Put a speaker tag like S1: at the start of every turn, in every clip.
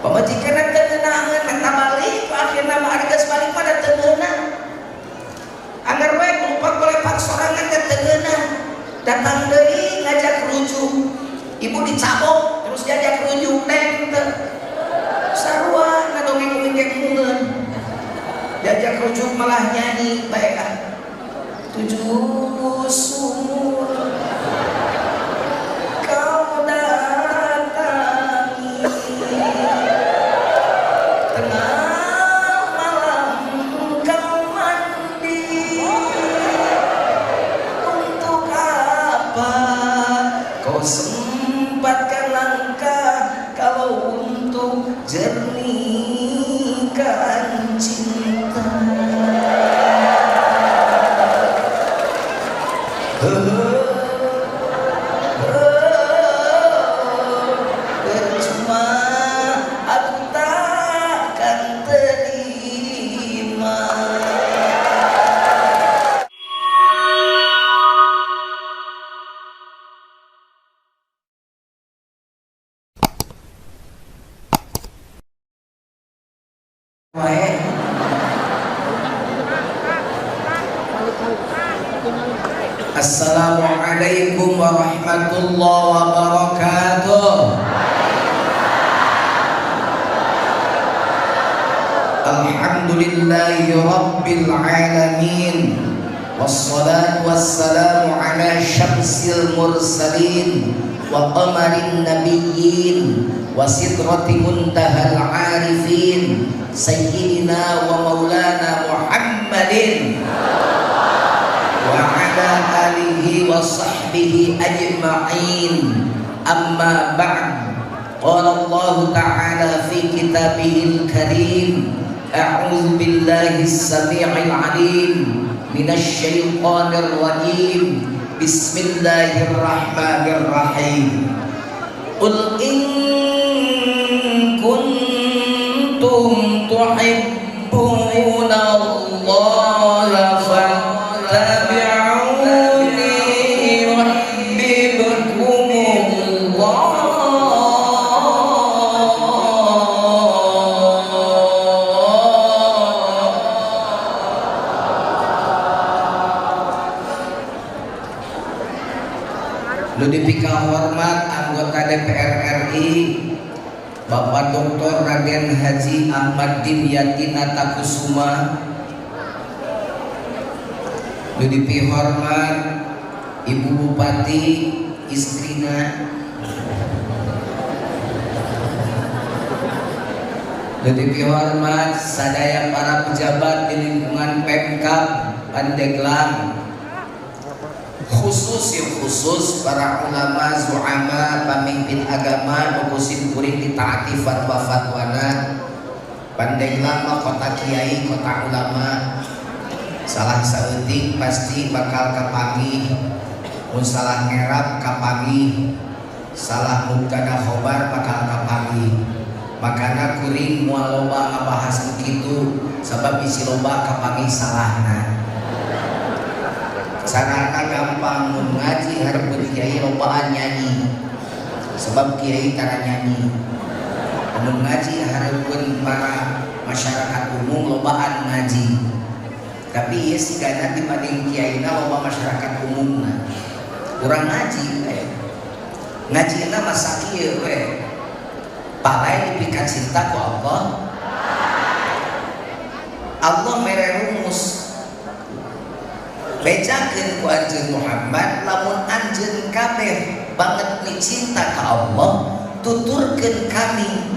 S1: Pamajikanna teu ngeunaheun menta balik, akhirna mah ari geus balik mah da teu ngeunah. Angger we lupa golepak sorangan teh teu ngeunah. Datang deui ngajak rujuk. Ibu dicabok terus diajak rujuk neng teu. Sarua ngadongeng uing ge mungeun. Diajak rujuk malah nyanyi bae ah. Tujuh sumur kau datangi, tengah malam kau mandi, untuk apa kau sempatkan langkah kalau untuk jernihkan cinta. Percuma aku takkan terima. Wae. Assalamualaikum warahmatullahi wabarakatuh. Alhamdulillahi rabbil alamin. Wassalatu wassalamu ala syamsil mursalin wa qamarin nabiyyin wa sidrati muntahal arifin sayyidina wa maulana Muhammadin wa ala alihi wa sahbihi ajma'in. Amma ba'd. Qala Allah ta'ala fi kitabihil karim, a'udzu billahi as-sami'il 'alim minasy syaithanir rajim. Bismillahirrahmanirrahim. Qul in kuntum tuhibbuna Allah fattabi'uni yuhibbukumullah. Nu dipika hormat anggota DPR RI Bapak Dr. Raden Haji Ahmad Dimyati Natakusuma, nu dipihormat Ibu Bupati istrina, nu dipihormat sadaya para pejabat di lingkungan Pemkab Pandeglang, khusus yang khusus para ulama, zu'ama, pemimpin agama nu kusim kuring ditaati fatwa-fatwana. Pandeglang mah kota kiai, kota ulama. Salah saeutik pasti bakal kapanggih, mun salah ngerap kapanggih, salah mubtada khobar bakal kapanggih. Makana kuring moal loba ngabahas nu kitu sabab bisi loba kapanggih salahna. Sarana gampang mun ngaji hareupeun kiai lobaan nyanyi, sebab kiai tara nyanyi. Mun ngaji hareupeun para masyarakat umum lobaan ngaji, tapi ieu sigana dibanding kiaina loba masyarakat umumna. Urang ngaji we, ngajina mah sakieu we, palai dipika cinta ku Allah. Allah mere rumus bejakeun ku anjeun Muhammad, lamun anjeun kabeh banget nih cinta ka Allah, tuturkeun kami,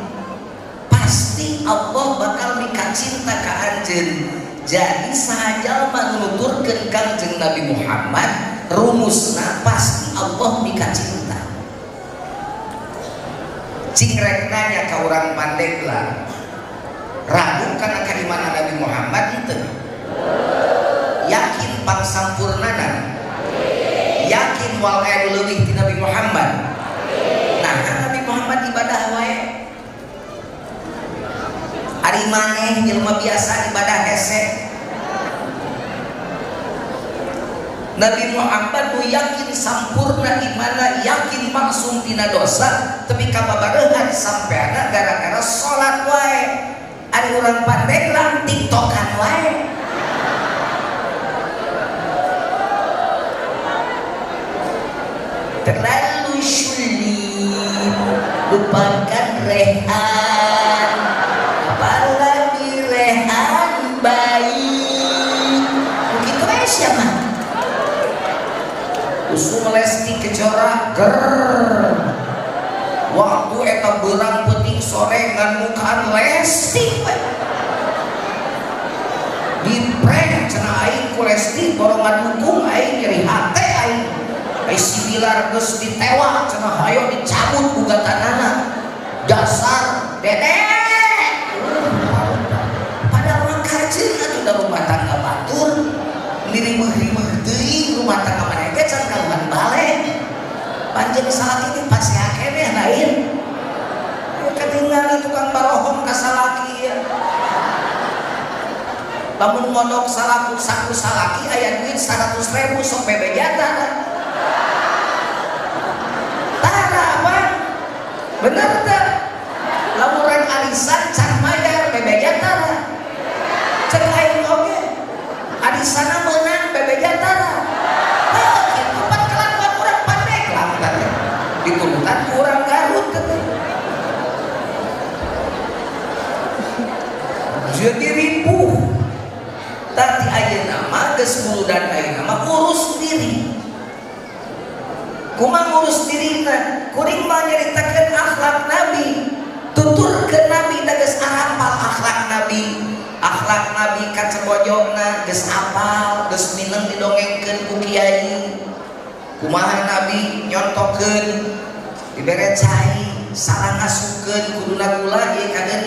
S1: pasti Allah bakal mika cinta ka anjeun. Jadi sahaja nuturkeun Kangjeng Nabi Muhammad, rumusna pasti Allah mika cinta. Cing rek nanya ka urang Pandeglang, ragu kana kaimanan Nabi Muhammad henteu? Yakin pangsampurnana? Yakin wal aya leuwih ti Nabi Muhammad? Nah, Nabi Muhammad ibadah wae. Ari maneh jelema biasa ibadah hese. Nabi Muhammad nu yakin sampurna imana, yakin maksum maksum tina dosa tapi kababarehan sampeana gara-gara salat wae. Ari urang Pandeglang tiktokan wae. Terlalu sulit lupakan Rehan, apalagi Rehan baik. Begitu aja siapa? Usum Lesti Kejora ger. Waktu eta beurang peuting sore ngan mukaan Lesti we. Di prank cenah aing ku Lesti borongan dukung aing nyeri hate aing. Ai si Bilar geus ditewak cenah hayo dicabut gugatanana. Dasar dede. Padahal mah kajeun atuh da rumah tangga batur. Niriweuh-riweuh teuing rumah tangga mereka can kaluhan balik. Panjeun salaki teh pasti keneh lain. Katingali tukang barohong ka salaki ya. Lamun ngodok salaku saku salaki aya duit 100.000 sok bebejatan. Tara bang, bener teh. Lamun rek arisan can mayar bebeja tara. Cek aing oge. Arisana meunang bebeja tara. Heuh, kitu pan kelakuan urang Pandeglang teh. Diturutan ku urang Garut teh. Jadi ripuh. Tadi ayeuna mah geus muludan ayeuna mah urus diri. Kumaha ngurus dirina? Kuring mah nyaritakeun akhlak Nabi. Tuturkeun Nabi da geus arapal akhlak Nabi. Akhlak Nabi kacebojona geus apal, geus mineng didongengkeun ku kiai. Kumaha Nabi nyontokeun dibere cai, salah ngasupkeun kuduna gula ieu kadeun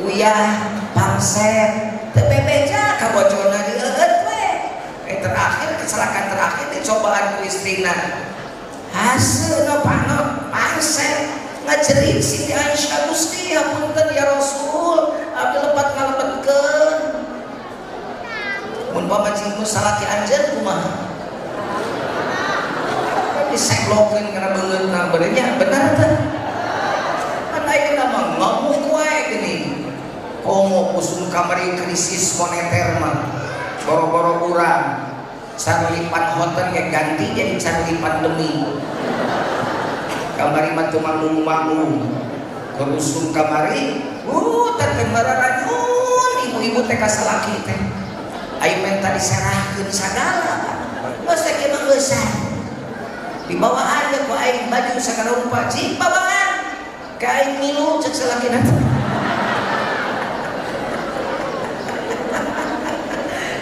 S1: uyah, pangset. Teu bebeja ka bojona dieueut we. Terakhir kecelakaan terakhir dicobaan ku istrina. Haseuna panot pangset ngajerit Siti Aisyah, Gusti hapunten ya Rasul, abdi lepat ngalebetkeun. Mun pamajikan salaki anjeun kumaha? Diseglokeun kana beungeutna beureunya, bener teh? Pan ayeuna mah ngamuk wae geuning. Komo usum kamari krisis moneter mah boro-boro urang Charlie Van Houten ge ganti jadi Charlie Pandemi. Kamari mah teu manggung-manggung. Keur usum kamari, teh mararanyun ibu-ibu teh ka salaki teh. Aing menta diserahkeun sagala. Geus teh kieu mah geusan. Dibawaan ge ku aing baju sagala rupa, cik bawaan. Ka aing milu cek salakina teh.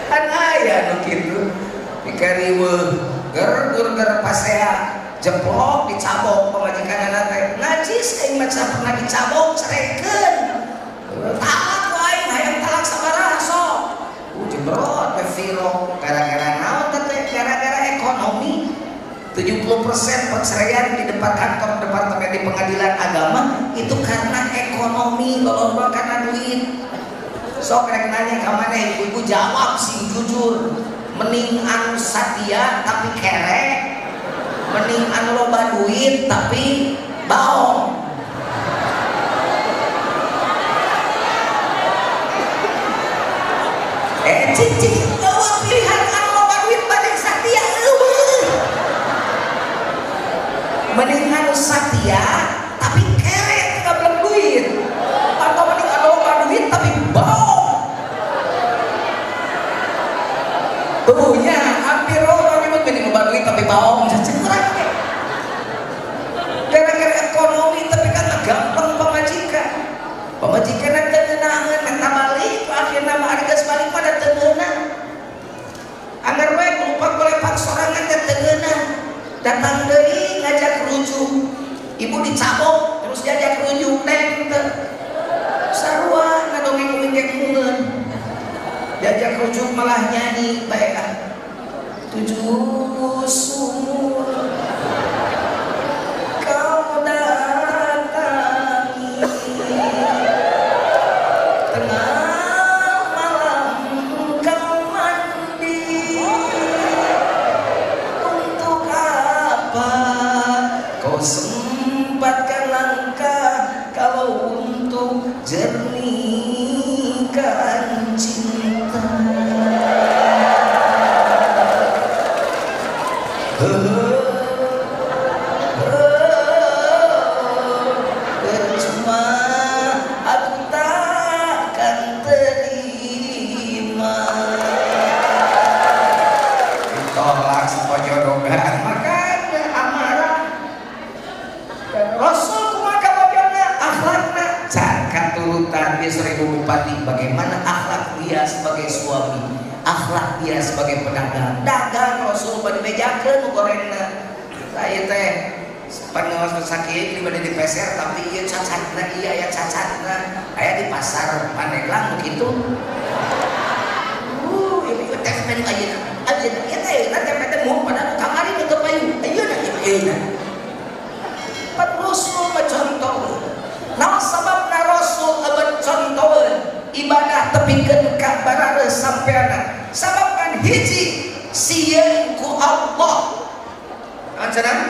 S1: Kan aya nu kitu. Dikariweuh ger-ger pasea jeplok dicabok pamajikanana teh najis aing mah pernah dicabok cerekeun talak wae hayang talak sabaraha sok jebrot we viro gara-gara naon teh gara-gara ekonomi 70% perceraian di depan kantor departemen di pengadilan agama itu karena ekonomi lolomba karena duit. Sok rek nanya ka maneh ibu-ibu jawab sing jujur. Mending anu satia tapi kere, mending anu loba duit tapi baong. Cicing eueuh pilihan anu loba duit banding satia eueuh. Mending anu satia tapi kere teu gablek duit, atau mending anu loba duit tapi baong. Tuh nya hampir orang nyebut mending loba duit tapi baong cecek urang ge. Gara-gara ekonomi tapi kan gampang pamajikan. Pamajikan teu ngeunaheun menta balik, akhirna mah ari geus balik mah da teu ngeunah. Anggar we lupa golepak sorangan teh teu ngeunah. Datang deui ngajak rujuk. Ibu dicabok terus diajak rujuk neng teu. Sarua ngadongeng uing ge mungeun. Diajak rujuk malah nyanyi bae ah. Tujuh sumur kau datangi tengah malam kau mandi untuk apa kau sembunyi. kota, dia seorang ibu bupati. Bagaimana akhlak dia sebagai suami, akhlak dia sebagai pedagang. Dagang Rasul bade bejakeun gorengna. Saya teh pangawas sakit di bade dipeser tapi ieu cacatna ieu aya cacatna. Aya di pasar Pandeglang kitu. Ieu teh men ayeuna. Ayeuna ieu teh ayeuna teh teh mun padahal kamari nu teu payu. Ayeuna ieu ayeuna. Pan Rasul mah contoh. Naon sababna Rasul abad contoheun ibadah tepikeun ka barareus sampeana. Sabab kan hiji sieun ku Allah. Naon cenah?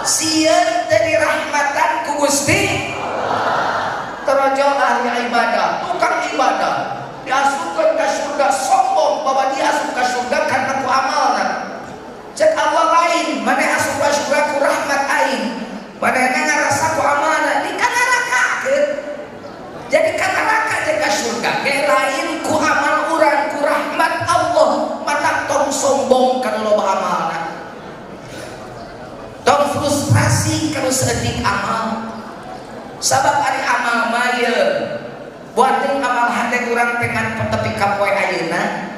S1: Sieun teh dirahmatan ku Gusti Allah. Torojol ahli ibadah, tukang ibadah, diasupkeun ka surga sombong bahwa dia asup ka surga karena ku amalna. Cek Allah lain, maneh asup ka surga ku rahmat aing. Manehna ngarasa ku amalna di ka neraka. Jadi ka neraka jeung ka surga ge lain ku amal urang, ku rahmat Allah. Matak tong sombong kana loba amalna. Tong frustrasi kana saeutik amal. Sabab ari amal mah ieu buating amal hate urang teh ngan tepi ka poe ayeuna,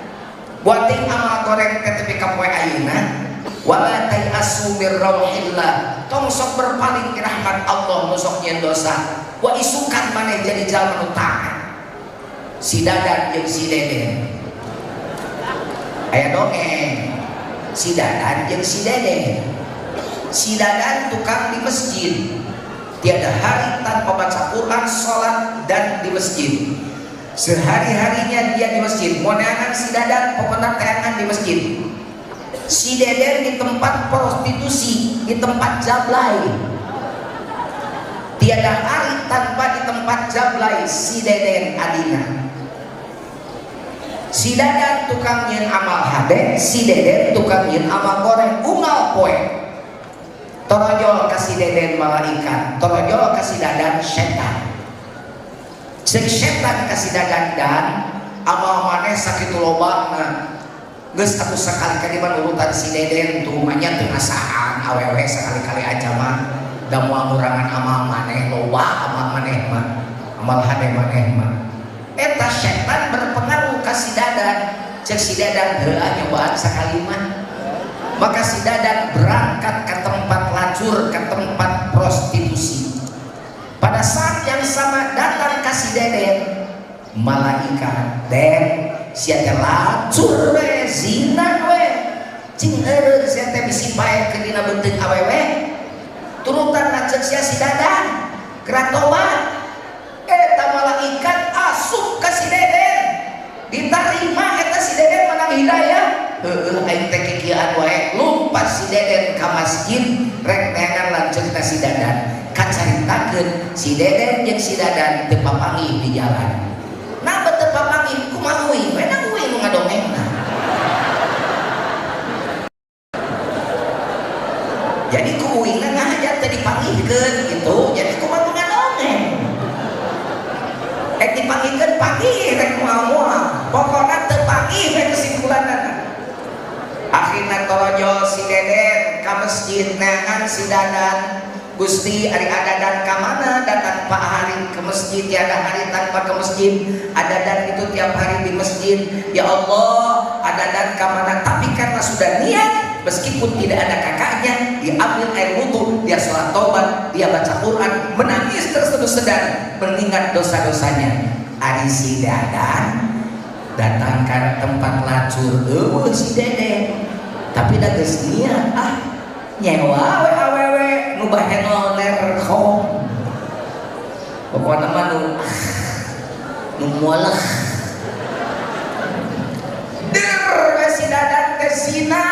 S1: buating amal goreng teh tepi ka poe ayeuna. Wala tayasu mir rauhillah, tong sok berpaling ke rahmat Allah nu sok nyieun dosa. Wa isukan maneh jadi jalma nu taat. Si Dadan jeung si Deden aya dongeng. Si Dadan jeung si Deden. Si Dadan tukang di masjid, tiada hari tanpa baca Quran, sholat, dan di masjid. Sehari-harinya dia di masjid. Moneangan si Dadan pokoknya teangan di masjid. Si Deden di tempat prostitusi, di tempat jablay. Tiada hari tanpa di tempat jablay si Deden adina. Si Dadan tukang nyeun amal hade, si Deden tukang nyeun amal goreng unggal poe. Torojol kasih Deden malaikat, torojol kasih Dadan setan. Cek setan kasih Dadan dan amal maneh sakitu lobana. Geus atuh sekali-kali mah nurutan si Deden tuh manya teu ngasaan awewe sekali-kali aja mah da moal ngurangan amal maneh loba amal maneh mah, amal hade maneh mah. Eta setan berpengaruh ka si Dadan. Cek si Dadan heula nyobaan sakali mah. Maka si Dadan berangkat ke tempat lacur, ke tempat prostitusi. Pada saat yang sama datang ke si Deden malaikat. Den sia teh lacur we, zina we, cing eureun sia teh bisi pae ke dina beuteung awewe. Turutan lanceuk sia si Dadan keratobat. Eta malaikat asup ka si Deden, ditarima eta si Deden menang hidayah. Heueuh aing teh kikieuan wae, lumpat si Deden ka masjid rek neangan lanceukna si Dadan. Kacaritakeun si Deden jeung si Dadan teu papanggih di jalan. Nah teu papanggih kumaha uing we na uing nu ngadongengna. Jadi ku uingna ngahaja teu dipanggihkeun gitu. Jadi kumaha nu ngadongeng. Rek dipanggihkeun panggih rek moal-moal. Pokona teu panggih we kesimpulanna. Akhirna torojol si Deden ka masjid neangan si Dadan. Gusti ari Adadan ka mana? Datang pak hari ke masjid, tiada hari tanpa ke masjid. Adadan itu tiap hari di masjid. Ya Allah, Adadan ka mana? Tapi karena sudah niat, meskipun tidak ada kakaknya, diambil air wudhu, dia sholat tobat, dia baca Quran, menangis terus-terus sedar, mengingat dosa-dosanya. Ari si Dadan datang ke tempat lacur, eueuh si Deden. Tapi da geus niat, ah nyewa we awewe nu bahenol nerkom. Pokona mah nu nu mualah. Der we si Dadan teh zina.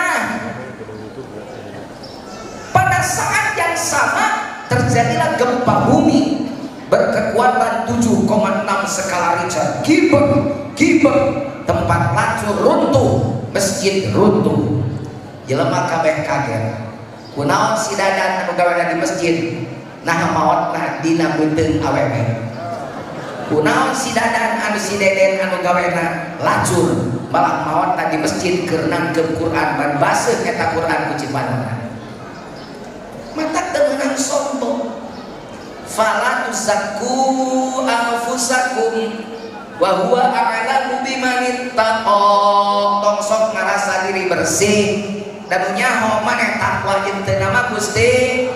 S1: Pada saat yang sama terjadilah gempa bumi berkekuatan 7,6 skala Richter. Gibek, gibek, tempat lacur runtuh, masjid runtuh. Jelema kabeh kaget. Kunaon si Dadan anu gawena di masjid? Nah maotna dina beuteung awewe. Kunaon si Dadan anu si Deden anu gawena lacur, malah maotna di masjid keur nangkep Quran, ban baseuh eta Quran ku cipanna. Mata teu meunang sombong. Fala tuzakku anfusakum wa huwa a'lamu bimanittaqa. Tong sok ngarasa diri bersih dan nyaho maneh takwa jeung teu nama Gusti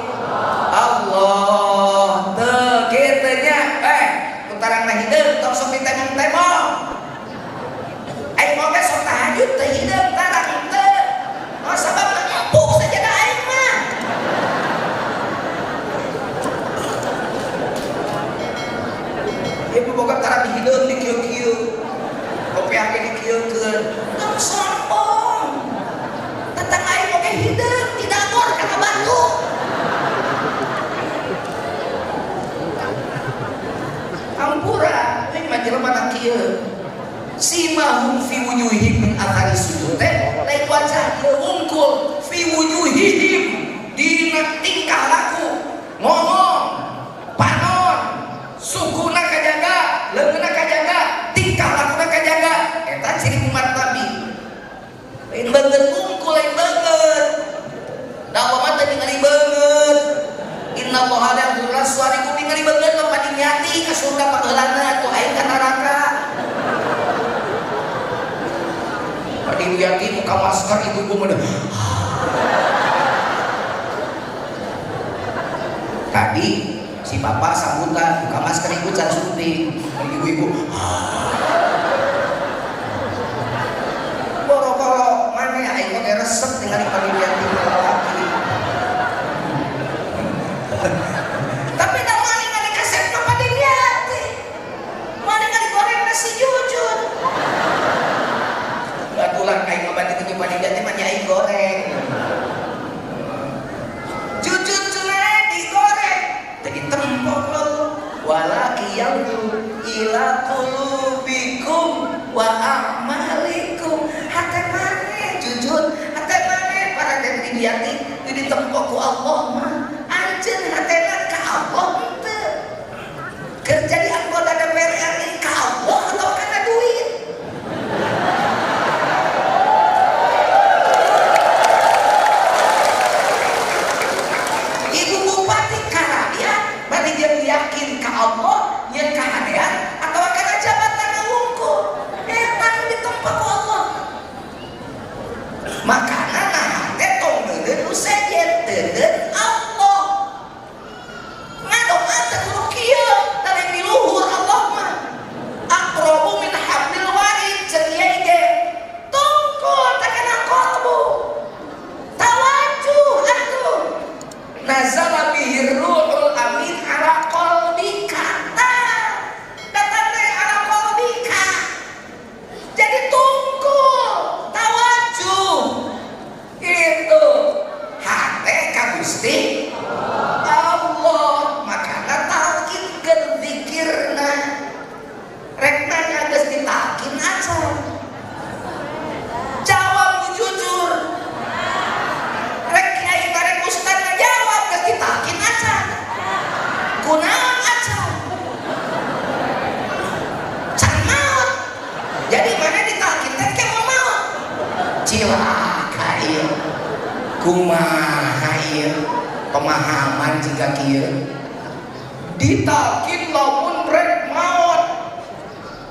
S1: Allah. Teu kitu nya tarangna hideung tong sok ditemong-temong. Aing oge sok tahajud teu hideung tarang teu. Oh sababna empuk sajadah aing mah. Ieu boga tarang hideung di kieu-kieu. Kopiah ge dikieukeun. Tong sombong. Tetang aing oge hideung didagor kana batu. Ampura, ini mah jelema na kieu. Simahum fi wujuhihim min athari sujud teh lain wajah ieu wungkul fi wujuhihim dina tingkah laku, ngomong, panon, sukuna kajaga, leungeunna kajaga, tingkah lakuna kajaga. Eta ciri umat Nabi. Lain beungeut wungkul, lain beungeut. Da Allah mah teh ningali beungeut. Inna Allaha la yanzuru ila suwarikum, ningali beungeut mah padiniati ka surga pageulana atuh aing ka neraka. Padiniati muka masker ibu-ibu mah. Tadi si bapak sambutan buka masker ibu can sunting, ibu-ibu. Boro-boro maneh aing mah resep ningali padiniati lalaki. Tapi dah mana ngali kasep mah padiniati. Mana ngali goreng nasi jujur. Batulan aing mah bati tujuh padiniati mah nya aing goreng. Jujur cenah digoreng. Teu ditempok lo. Walaki yanzuru ila qulubikum wa a'malikum. Hate maneh jujur, hate maneh para padiniati teu ditempok ku Allah mah. Anjeun hatena ka Allah henteu. Kerja di anggota DPR RI ka Allah atau karena duit? Ibu bupati ka rakyat, bari jeung yakin ka Allah nyeun kahadean atau karena jabatan wungkul. Eta nu ditempa ku Allah. Makana nah teh tong neudeun nu sejen, teudeun Allah. Ngadoa teh kudu kieu, teh di luhur Allah mah. Aqrabu min hablil warid ceuk kiai ge. Tungkul teh kana qalbu. Tawajuh atuh. Nazala bihi ruhul amin ala qalbika. Datang teh ala qalbika. Jadi tungkul, tawajuh. Itu hate ka Gusti Allah. Makana talkinkeun zikirna. Rek nanya geus ditalkin acan. Jawab nu jujur. Rek kiai rek ustad ngajawab geus ditalkin acan. Kunaon acan? Can maot. Jadi mana ditalkin teh ke mau maot. Cilaka ieu. Kumaha ieu? Pemahaman jiga kieu. Ditalkin lamun rek maot.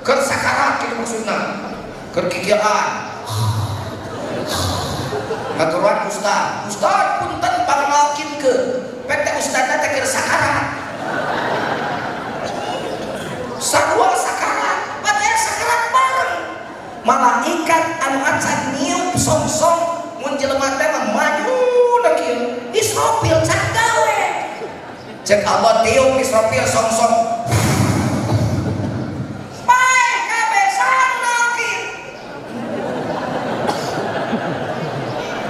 S1: Keur sakarat kitu maksudna. Keur kikieuan. Ngaturan ustad. Ustad punten pangnalkinkeun. Pek teh ustadna teh keur sakarat. Sarua sakarat, padahal sakarat bareng. Malaikat anu acan niup songsong mun jelema teh mah maju na kieu. Israfil can gawe. Cek Allah tiup Israfil songsong. Paeh kabeh saha nu nalkin.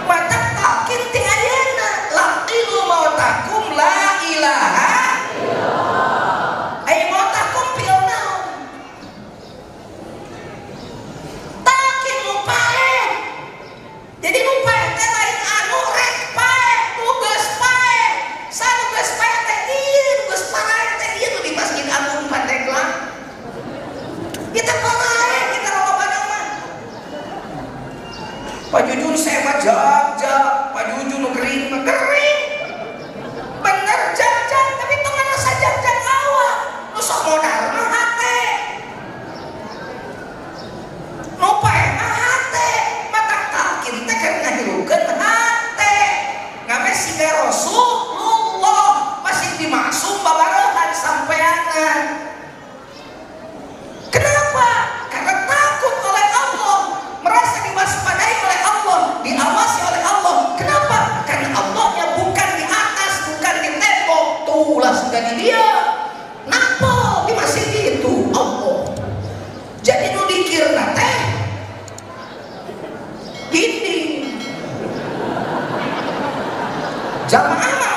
S1: Mata talkin ti ayeuna. Laqinu mautakum la ilaha illallah. Ai mautakum pil naon? Talkin nu paeh. Jadi nu paeh teh lain anu rek paeh, nu geus paeh. Sa nu geus paeh teh ieu, nu geus paraeh teh ieu nu di Masjid Agung.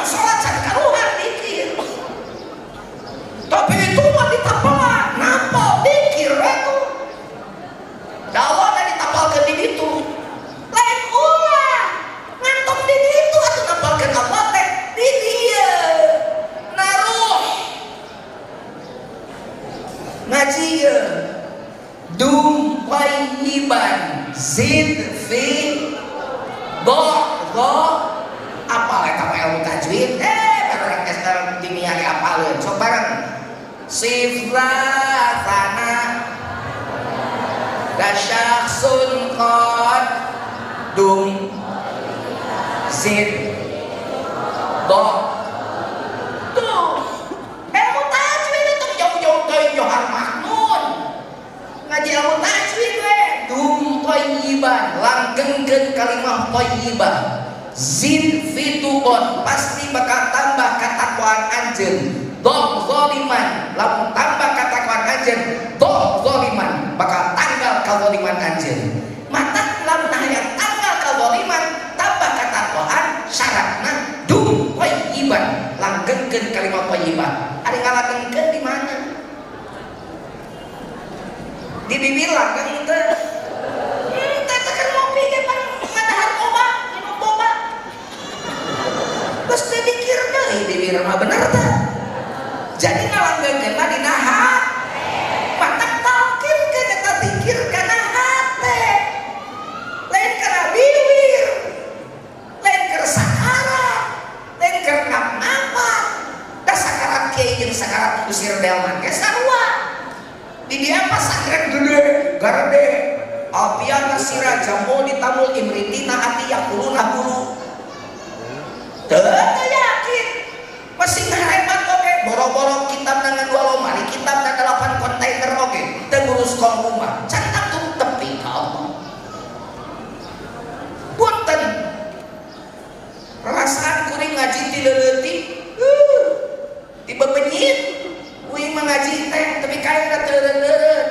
S1: Sholat can karuhan dikir. Tapi itu mah ditapelan, napal dikir itu. Da Allah da ditapalkeun di ditu. Lain ulah, ngantok di ditu atuh napalkeun Allah teh di dieu. Naruh ngaji ye. Dum thayyiban zid fi do do apal eta mah ilmu tajwid bareng geus dimiari apaleun sok bareng sifla sana da syakhsun qad dum zid do tuh ilmu tajwid itu jauh-jauh teuing Johar Makmun ngaji ilmu tajwid we dum thayyiban langgengkeun kalimah thayyibah zid fitubon pasti bakal tambah katakwaan anjeun dom zaliman lamun tambah katakwaan anjeun dom zaliman bakal tanggal kazaliman anjeun mata lamun hayang tanggal kazaliman tambah katakwaan syaratna dum thayyiban langgengkeun kalimah thayyibah ari ngalanggengkeun di mana di bibir langgeng teh teh keur ngopi ge pan ngadahar boba minum boba terus teh dikir deui bibir mah bener teh jadi ngalanggengkeun mah dina hate matak talkinkeun eta dikir kana hate lain kana bibir lain keur sakarat lain keur napa da sakarat kiai jeung sakarat usir delman ge sarua di dia pasantren gede garede alpiana sira jamu ditamul imritina ati yakuluna bulu teu yakin masih ngarebat oge boro-boro kitab dengan dua lomari kitab dan 8 kontainer oge teu ngurus kolom rumah can tangtung tepi ka Allah punten perasaan kuring ngaji ti leutik ti bebenyit uing mah ngaji teh tapi kae teu eureun-eureun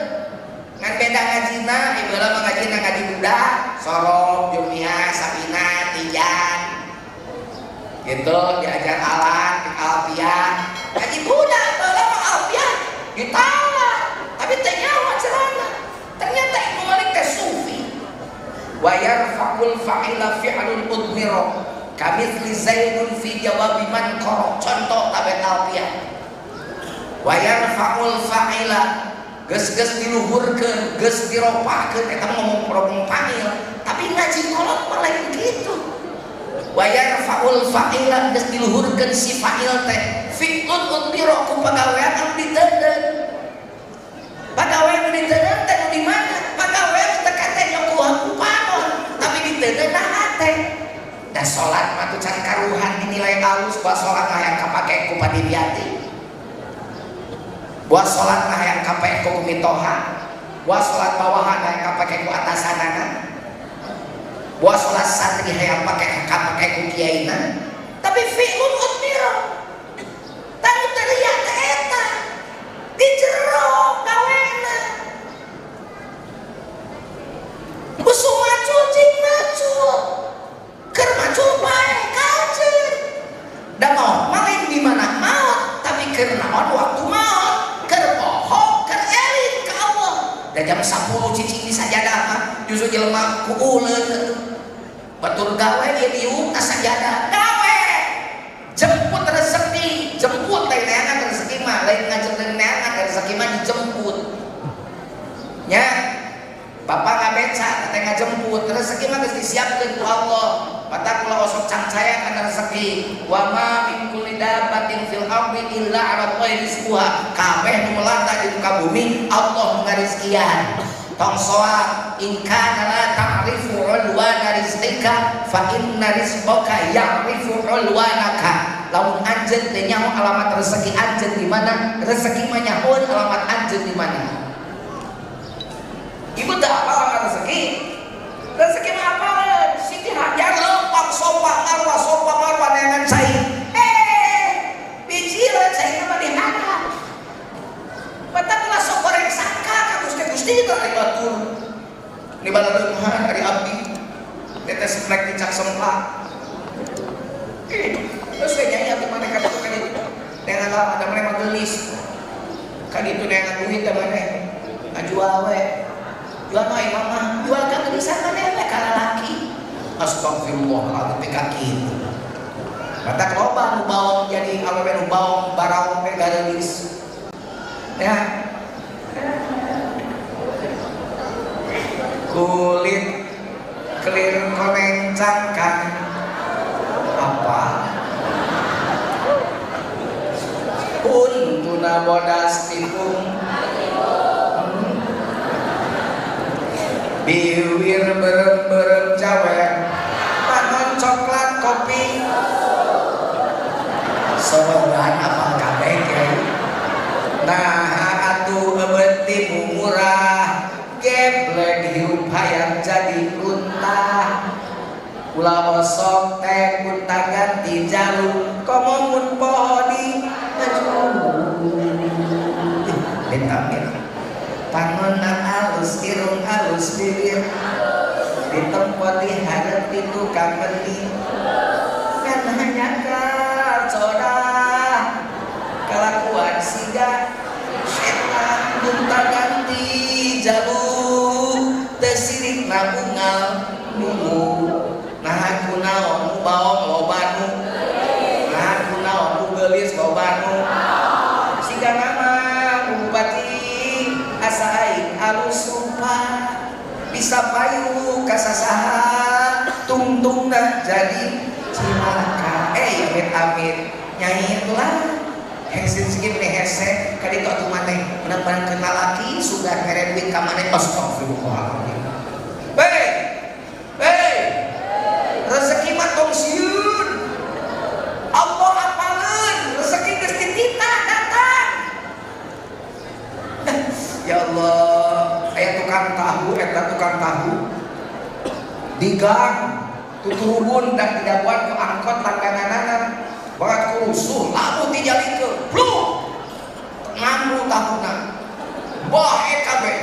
S1: ngan beda ngajina ieu mah ngajina ngaji budak sorok jumia sabina tijan gitu diajar alat alfiah ngaji budak baheula mah alfiah ditawar tapi teu nyawa cerana ternyata Ibnu Malik teh sufi wa yarfa'ul fa'ila fi'lun udmira kamitsli zaidun fi jawabi man qara contoh tabet alfiah wa yarfa'ul fa'ila geus-geus diluhurkeun geus diropahkeun eta ngomong ngomong fa'il tapi ngaji kolot mah lain kitu wa yarfa'ul fa'ila geus diluhurkeun si fa'il teh fi'lun udmira ku pagawean anu diteundeun pagawean anu diteundeun teh nu di mana pagawean teh kate nyokuhan ku panon tapi diteundeun na hate da salat mah tuh can karuhan dinilai alus buat salat mah yang kapake ku padidiati buat salat mah yang kapake ku mitoha buat salat bawahan yang kapake ku atasanana buat salat santri hayang pake kapake ku kiaina tapi fi'lun udmira tanu teriak teh eta di jero gawena usum macul cing macul keur macul bae kajeun da maot mah lain di mana maot tapi keur naon waktu maot keur poho keur eling ka Allah da jam 10 cicing di sajadah mah justru jelema ku uleun atuh batur gawe dia diuk ka sajadah gawe jemput rezeki jemput lain neangan rezeki mah lain ngajeng neangan rezeki mah dijemput nya bapak ngabeca teh ngajemput rezeki mah geus disiapkeun ku Allah mata kula osok cangcaya kana rezeki wa ma min kulli dabbatin fil ardi illa 'ala Allahi rizquha kabeh nu melata di muka bumi Allah ngarizkian tong soal in kana la ta'rifu ulwana rizqika fa inna rizqaka ya'rifu ulwanaka lamun anjeun teh nyaho alamat rezeki anjeun di mana rezeki mah nyahoeun alamat anjeun di mana ibu teh apa alamat rezeki rezeki mah apaleun Siti Hajar lempang sopa marwah neangan cai biji lah cai mah diharap mata kula sok goreng sangka ka Gusti Gusti teh ari batur ni balareunghan ari abdi teh semplek dicak semplak terus we nyai Ka ditu neangan duit teh maneh. Ngajual we. Jual mah imam mah, jual ka geulisan maneh we ka lalaki. Astagfirullahaladzim teh ka kitu. Matak loba nu baong jadi awewe nu baong baraong teh gareulis. Ya. Kulit kelir koneng cangkang apa? Untuna bodas tipung biwir berem-berem cawer panon coklat kopi sobogan apa kabeh kiai. Nah atuh eueut tipu murah geblek hirup hayang jadi runtah ulah osok teh gonta ganti jalu komo mun poho di bentang pangonna alus irung alus bibir ditempo di hareup di tukang meuli kan hanya kacodah kalakuan siga setan gonta ganti jalu teu sirik na unggal nunggu nah kunaon nu baong loba nu nah kunaon nu geulis loba nu siga nama bupati asa aing alus rupa bisa payu ka sasaha tungtungna jadi cilaka. Amit amit nyai itulah hese segini nih hese kaditu atuh maneh menang kenal laki sudah mere duit ka maneh astagfirullahaladzim. Hei hei rezeki mah tong sieun Allah apaleun rezeki geus dititah datang. Ya Allah, aya tukang tahu eta tukang tahu di gang tuturubun dan didabuan ku angkot langgananana bakat kurusuh labu tijalikeun bluk nganggu tahuna bae kabeh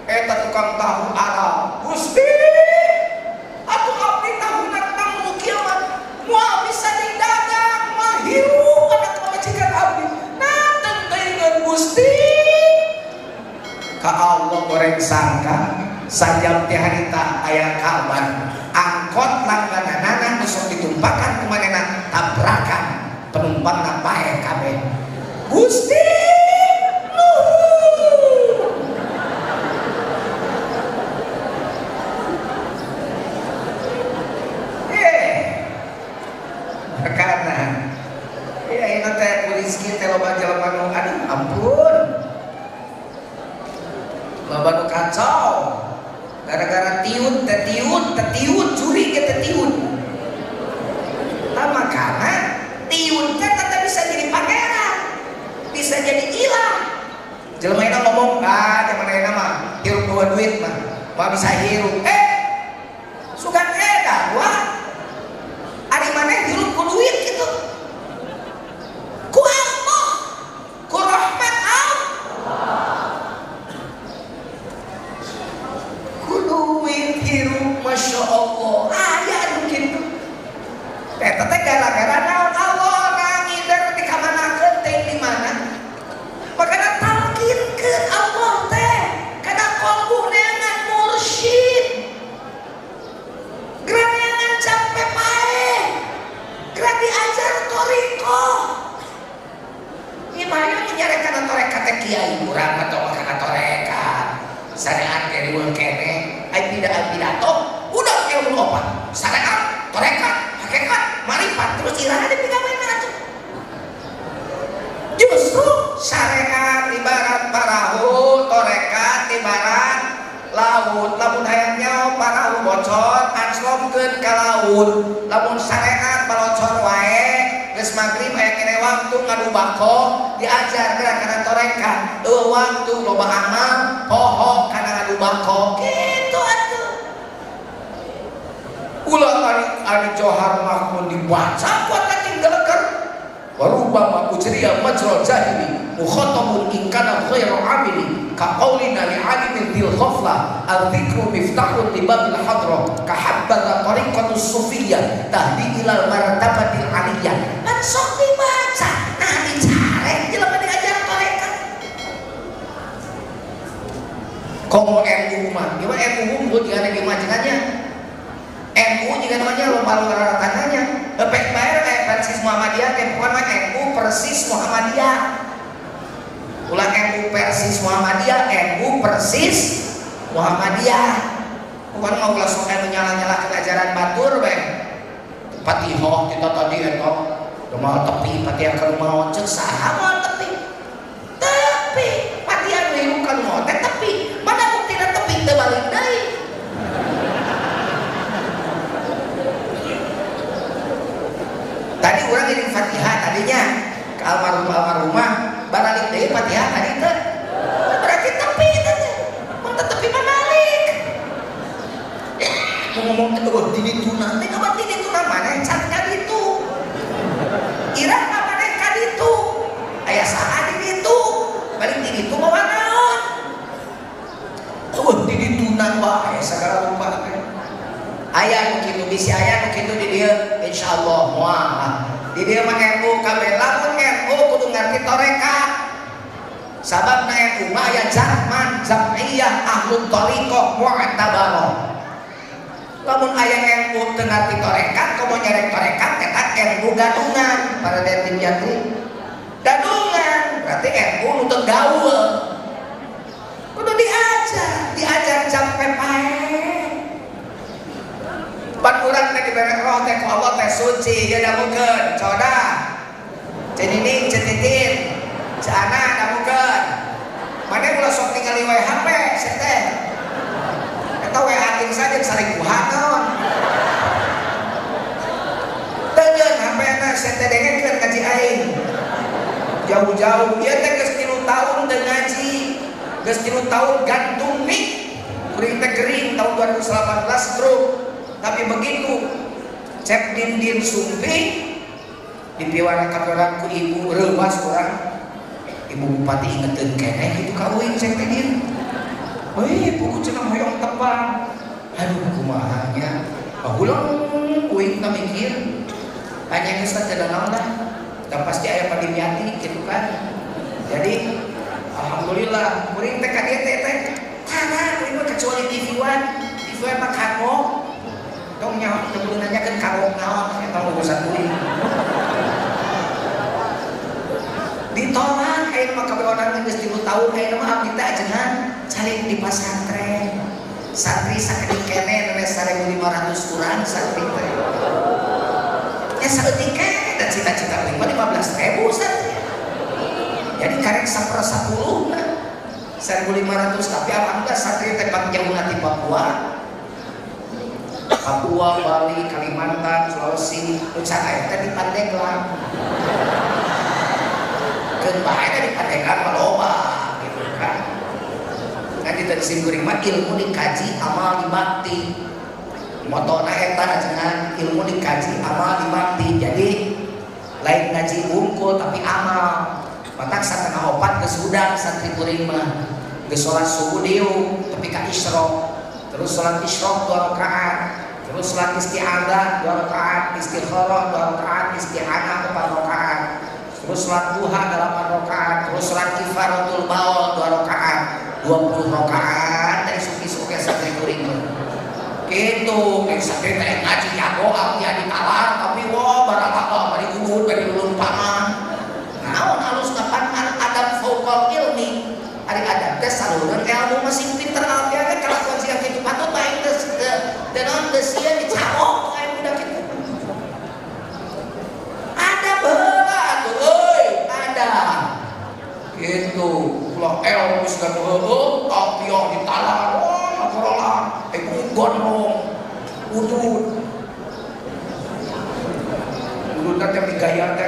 S1: eta tukang tahu Arab Gusti atuh abdi tahuna tang nu kiamat moal bisa didagang moal hirup anak pamajikan abdi nateng teuingeun Gusti ka Allah goreng sangka sajam teh harita aya kabar angkot langgananana nu sok ditumpakan ku manehna tabrakan penumpangna paeh kabeh Gusti nuhun. Karena ya ini teh rezeki teh loba jelema nu aduh ampun loba nu kacau gara-gara tiun teh tiun teh tiun curi ge teh tiun. Tah makana tiun teh tetep bisa jadi pangeran, bisa jadi ilah. Jelema eta ngomong ah zaman ayeuna mah hirup bawa duit mah mah bisa hirup. Sugan eta wah ari maneh hirup ku duit gitu. Ku Allah, ku rahmat Allah. Ku duit hirup Masya Allah. Aya anu kitu. Eta teh gara-gara naon Allah ngangider dikamanakeun teh di mana. Makana talkinkeun Allah teh kana kalbu neangan mursyid. Geura neangan sampe paeh. Geura diajar thoriqoh. Ieu mah aya nyarekan tarekat teh kiai urang mah tong kana tarekat. Syariat ge riweuh keneh, ai pidato udah ilmu opat. Syariat, tarekat, hakikat, marifat terus iraha dipigawena atuh. Justru syariat ibarat parahu, tarekat ibarat laut. Lamun hayang nyaho parahu bocor, anslomkeun ka laut. Lamun syariat balocor wae, geus magrib aya keneh waktu ngadu bako, diajar geura kana tarekat. Eueuh waktu loba amal, poho kana ngadu bako. Kitu atuh. Ulah ari Johar Mahmud dibaca kuat tinggal geleker. Warubama ujriya majra jahili mukhatabun in kana ghairu amili ka qaulina li alimin dzil ghaflah al-dzikru miftahun li babil hadrah ka habbatha tariqatus sufiyyah tahdi ilal martabatil aliyah. Kan sok dibaca nah dicarek jelema diajar tarekat. Komo NU mah, gimana NU unggul jika di majengannya? NU jika namanya lomba tanahnya. Lepek bayar kayak Persis Muhammadiyah, kayak bukan mah NU Persis Muhammadiyah. Ulah NU Persis Muhammadiyah, NU Persis Muhammadiyah. Bukan mau ulah sok NU nyala-nyalakan ajaran batur bae. Patihoh kita tadi eta, moal tepi patihan kalau mau cek saha moal tepi. Tepi, patihan we bukan mau teh tepi. Mana buktina tepi teu balik deui. Tadi urang ngiring Fatihah tadinya ke almarhum-almarhumah, baralik deui Fatihah tadi teh. Berarti tepi teh. Mun teu tepi mah balik. Ngomong teh eueuh di dituna, teh kabar di dituna maneh can ka ditu. Irah mah maneh ka ditu. Aya saha di ditu? Balik di ditu mawa naon? Eueuh di dituna wae sagala rupa teh. Aya nu kitu bisi aya nu kitu di dieu insyaallah moal. Di dieu mah NU kabeh lamun NU kudu ngarti tarekat. Sababna NU mah aya zaman jam'iyah ahlul thariqah mu'tabarah. Lamun aya NU teu ngarti tarekat komo nyerek tarekat eta NU gadungan para detim jati. Gadungan berarti NU nu teu gaul. Kudu diajar, diajar sampai pae. Pan urang teh dibere roh teh ku Allah teh suci ieu damukeun coda. Cenining cetitin ceana damukeun. Mane ulah sok ningali wae HP sia teh. Eta WA jeung saja salingkuhan naon. Teuyeun HP-na sia teh dengekeun ngaji aing. Jauh-jauh ieu teh geus 3 tahun teu ngaji. Geus 3 tahun gantung nih. Kuring teh gering tahun 2018 stroke. Tapi begitu cep dindin sumping dipiwara ka ku ibu reuwas urang ibu bupati ingeteun keneh kitu ka euing cep dindin. Euy pugu cenah hoyong tepang. Aduh kumaha nya. Bahulang uing teh mikir. Hanya geus teh naon lah. Da pasti aya padimiati kitu kan. Jadi alhamdulillah kuring teh ka dieu teh teh tara kuring mah kecuali TV One. TV One mah kanggo tong nyaho teu kudu nanyakeun kanggo naon eta urusan kuring. Ditolak ayeuna mah kabeh urang geus 3 tahun ayeuna mah abdi teh ajengan calik di pasantren. Santri sakedik keneh we 1500 urang santri teh. Ya saeutik keneh dan cita-cita kuring mah 15.000 santri. Jadi karek 1/10 na 1500 tapi alhamdulillah santri teh pangjauhna ti Papua. Papua, Bali, Kalimantan, Sulawesi, nu aya teh di Pandeglang. Keun bae teh di Pandeglang mah loba gitu kan. Kan di sim kuring mah ilmu dikaji amal dibakti. Motona eta ajengan ilmu dikaji amal dibakti. Jadi lain ngaji unggul tapi amal. Matak satengah opat geus hudang santri kuring mah. Geus salat subuh dieu tepi ka isyraq. Terus salat isyraq 2 rakaat, terus salat isti'adzah 2 rakaat, istikharah 2 rakaat, isti'anah 4 rakaat, terus salat duha 8 rakaat, terus salat kifaratul baul 2 rakaat, 20 rakaat dari isuk-isuk ke santri kuring mah. Kitu, ke santri teh ngaji jago abdi ditalar tapi wah baralaka bari ulun bari ulun pangan. Naon alusna pan adab fauqal ilmi. Ari adab teh saluran ilmu masing pinter alfiah teh kalakuan sia kitu patut bae teu teu naon teu sieun dicabok aya budak kitu. Ada baheula atuh euy, ada. Kitu, ulah ilmu geus heueuh, alfiah ditalar, wah korola, gondrong, udud. Udud teh migaya teh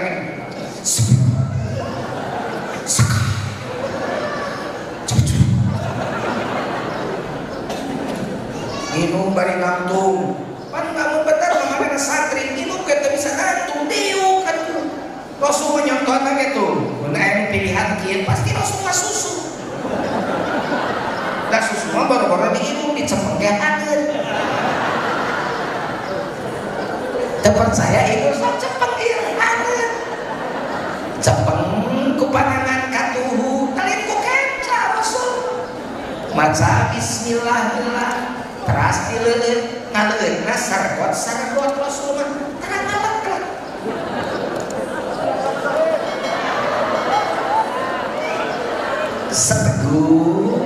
S1: minum bari nangtung. Pan kamu bener mamana santri minum ge teu bisa nangtung diuk atuh. Rasul nyontohna ge tuh. Mun aya pilihan kieu pasti Rasul mah susu. Da susu mah baru-baru diinum dicepeng ge haneut. Teu percaya itu sok cepeng ieu haneut. Cepeng ku panangan katuhu, talin ku kenca Rasul. Maca bismillah heula teras dileuleut ngaleueutna sargot-sargot Rasul mah tara ngaleklek. Seteguk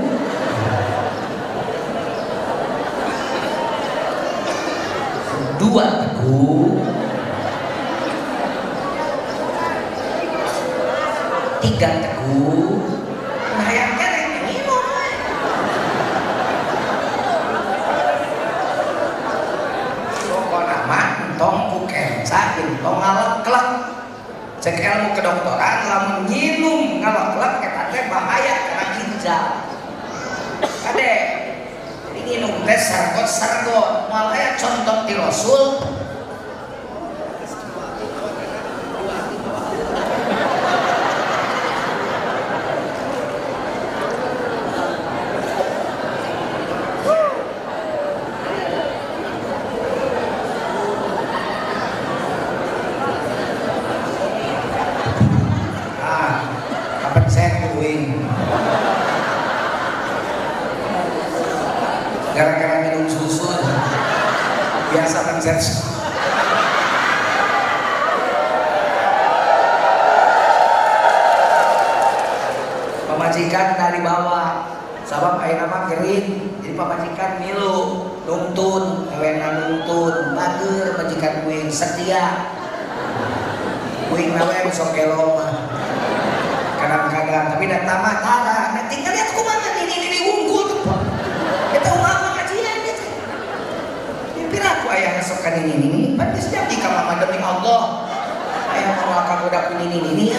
S1: dua teguk tiga teguk hayang keneh minum. Pokona mah entong ku kenca entong ngaleklek. Cek ilmu kedokteran lamun nginum ngaleklek eta teh bahaya kana ginjal. Kade jadi nginum teh sargot-sargot moal aya contoh ti Rasul. Gara-gara minum susu biasa mencet. Pamajikan dari bawah sabab ayeuna mah gering, jadi pamajikan milu nungtun, ewena nungtun, bager majikan kuing setia. Kuing na we sok gelo mah. Kadang-kadang tapi da tamah tara, nah tinggal lihat kumaha ini unggul tuh. Eta ulah ngajian gitu. Piraku ayah sok kan ini pantes jadi ka mama demi Allah. Ayah mau kagoda ku ini.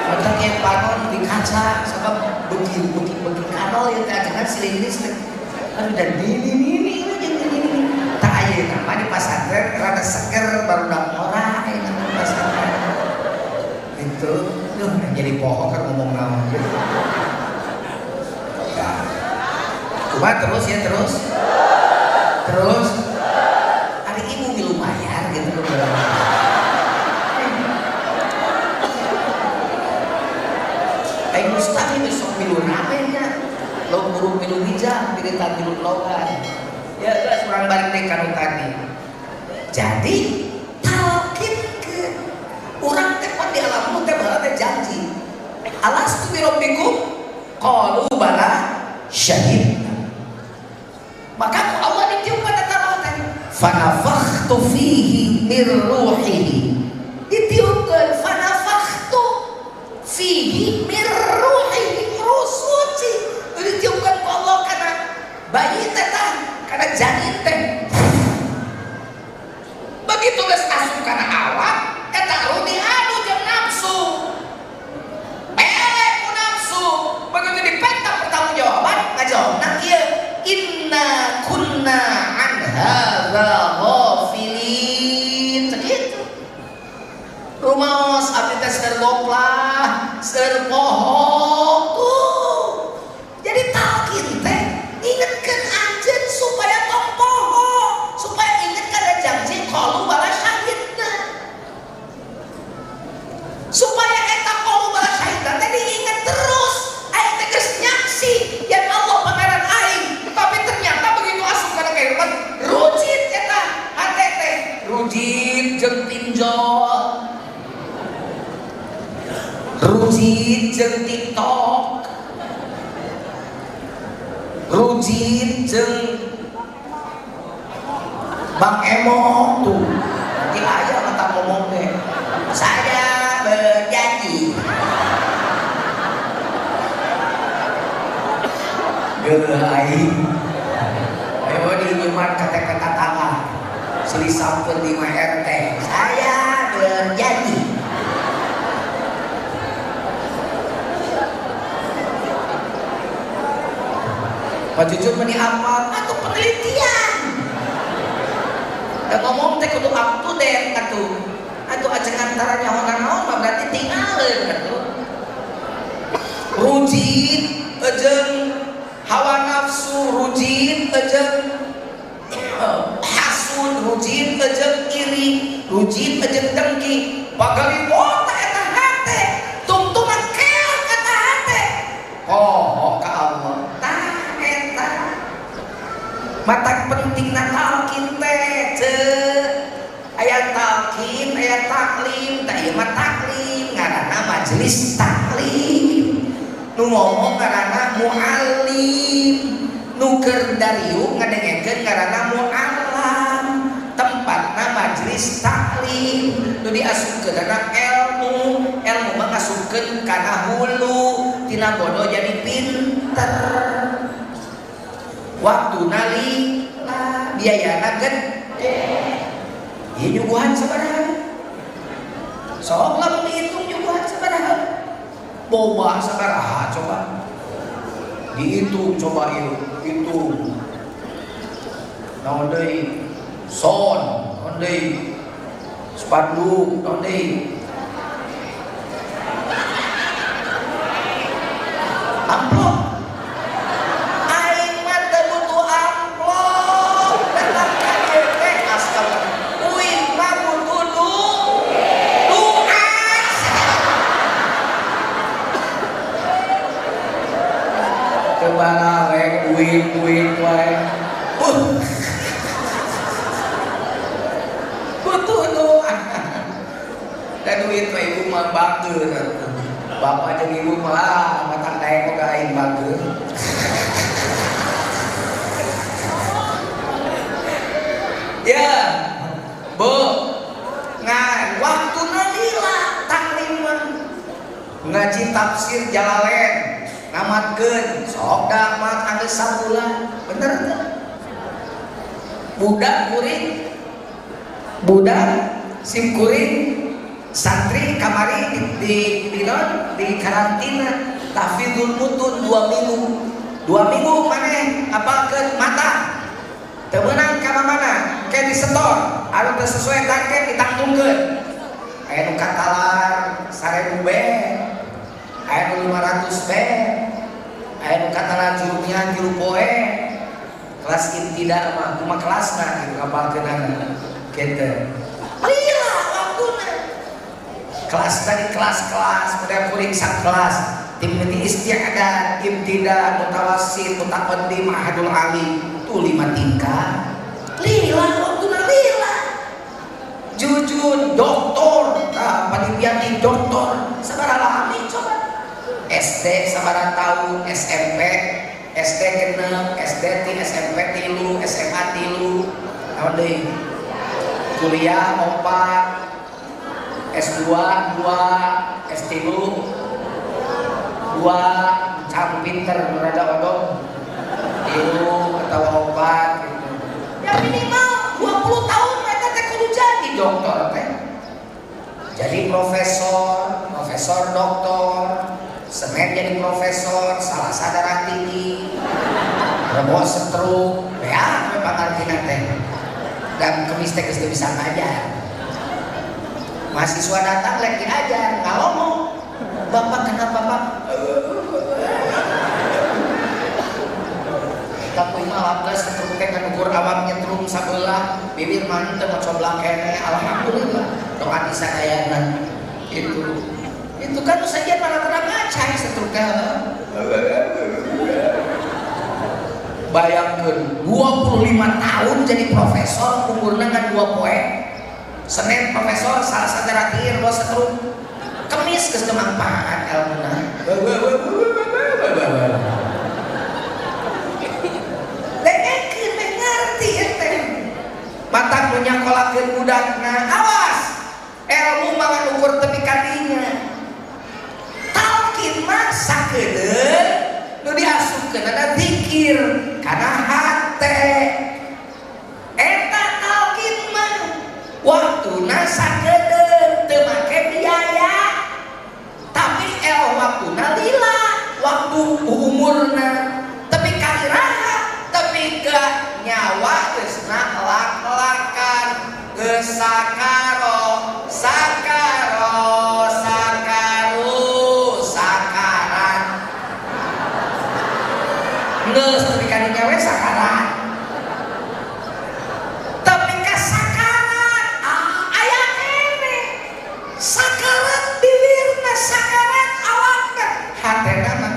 S1: Matak yang panon di kaca sabab beuki kanol ya teh ajengan silih ini silih. Aduh dan ini jeung ini. Tak ayeuna mah di pasantren rada seger barudak ora ayeuna di pasantren. Itu duh jadi poho kan ngomong naon gitu. Ya. Kumaha terus ya terus. Terus hari ibu milu bayar gitu loh. Aing mustahil besok milu rame nya. Lo burung milu bijak, piritan milu logan. Ya geus urang balik deui ka nu tadi. Jadi talkinkeun urang teh pan di alam teh baheula teh janji. Alastu bi rabbikum? Qalu bala syahidna. Maka ku Allah ditiupkan eta roh tadi. Fanafakhtu fihi min ruhihi. Ditiupkeun fanafakhtu fihi min ruhihi, ruh suci. Ditiupkan ku Allah kana bayi teh tah, kana janin teh. Begitu geus asup kana awak, eta ruh diadu jeung nafsu. Pele ku nafsu. Begitu dipenta pertanggungjawaban, ngajawabna kieu, inna kunna an hadza ghafilin. Sakitu. Rumaos abdi teh seur goplah, seur poho. Tuh. Jadi talkin teh ingetkeun anjeun supaya tong poho, supaya inget kana janji qalu bala syahidna. Supaya eta qalu bala syahidna teh diinget terus. Aing teh geus nyaksi yen Allah pangeran aing, tapi ternyata begitu asup kana kehidupan rujit eta hate teh, rujit jeung pinjol, rujit jeung TikTok, rujit jeung Bang Emo tuh. Nanti ayah kata ngomong deh, saya berjanji. Geuleuh aing. Ayo dinyuman kata-kata tangan. Silih sampun 5 RT. Saya berjanji. Pak Jujur meni apa? Atau penelitian. Dan ngomong teh kudu up to date atuh. Atuh ajengan tara nyaho naon mah berarti tingaleun atuh. Rujit jeung hawa nafsu, rujit jeung hasud, rujit jeung iri, rujit jeung dengki. Pagaliwota eta hate. Tungtung Matak pentingna talqin teh ceu. Aya talqin, aya taklim, tah ieu mah taklim ngaranna majelis taklim. Nu ngomong ngaranna muallim, nu keur dariuk ngadengekeun ngaranna muallam. Tempatna majelis taklim, nu diasupkeunana ilmu, ilmu mah ngasupkeun kana hulu, tina bodoh jadi pinter. Waktuna lila, biayana gede. Ieu nyuguhan sabaraha? Sok lamun dihitung nyuguhan sabaraha? Boba sabaraha coba. Dihitung coba ieu, hitung. Naon deui? Son, naon deui? Spanduk, naon deui? Amplop. Aing mah teu butuh amplop. Datang ka dieu teh astagfirullah. Uing mah butuh doa. Teu baralek duit-duit wae. Butuh doa. Dan duit mah ibu mah bager. Bapak jeung ibu mah matang daek ka aing bager. Ya, Bu. Ngan waktuna lila taklim mah. Ngaji tafsir Jalalain, ngamatkeun, sok damat anggeus sabulan. Bener teu? Budak kuring, budak sim kuring, santri kamari di karantina tahfidzul mutun 2 minggu. 2 minggu maneh apalkeun mata. Teu meunang ka mana-mana, ke disetor, anu teu sesuai target ditangtungkeun. Aya nu katalar 1000 be, aya nu 500 be, aya nu katalar jurumian 3 poe. Kelas ibtidak mah kumaha kelasna gitu ngapalkeunana kitu. Lila waktuna. Kelas tadi kelas-kelas, model kuring sakelas, tim mimiti isti'dad, ibtidak, mutawassit, mutaqaddim, ahadul ali, tuh 5 tingkat. Lila waktuna lila. Jujur doktor, tah panimbian doktor, sabaraha lami coba. SD sabaraha tahun, SMP, SD 6, SD ti SMP 3, SMA 3, naon deui? Kuliah 4, S2 2, S3 2, cam pinter rada odong 3 atau 4 gitu. Ya minimal 20 tahun mereka teh kudu jadi dokter teh. Jadi profesor, profesor doktor, Senin jadi profesor, Salasa darah tinggi, Rebo stroke, ya pangartina teh. Dan Kemis teh geus teu bisa ngajar. Mahasiswa datang lek diajar, ngalomo. Bapak kenapa Pak? Tapi mah alhamdulillah stroke teh kan ukur awak nyetrum sabelah, bibir mah teu ngocoblak keneh, alhamdulillah. Doa di sadayana. Itu kan sajian malah terang ngacai stroke teh. Bayangkeun 25 tahun jadi profesor, umurna ngan 2 poe. Senin profesor, Salasa terakhir bos stroke. Kemis geus teu mangpaat elmuna. Dengekeun meh ngarti teh. Matak nu nyakolakeun budakna, awas. Elmu mah ngan ukur tepi ka dinya. Talqin mah sakedeung nu diasupkeunana zikir kana hate. Eta talqin mah waktuna sakedeung teu make biaya. Tapi waktuna lila, waktu umurna tapi ka iraha, tapi ka nyawa geusna lak-lakan, geus sakaro, sakaro, sakaru, sakarat. Geus tepi ka dinya we sakarat. Tapi ka sakarat, aya keneh. Sakarat bibirna, sakarat awakna, hatena mah.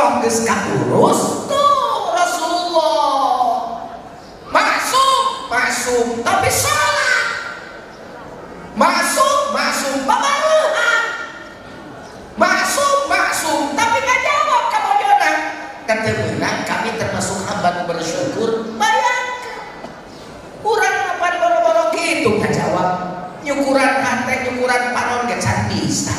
S1: Roh geus kaurus tuh Rasulullah. Masuk, masuk tapi salat. Masuk, masuk babaruhan. Masuk, masuk tapi nggak jawab ka bojona. Ketemenang kami termasuk hamba bersyukur. Bayangkan. Urang apa boro-boro gitu nggak jawab. Nyukuran hate, nyukuran panon ge can bisa.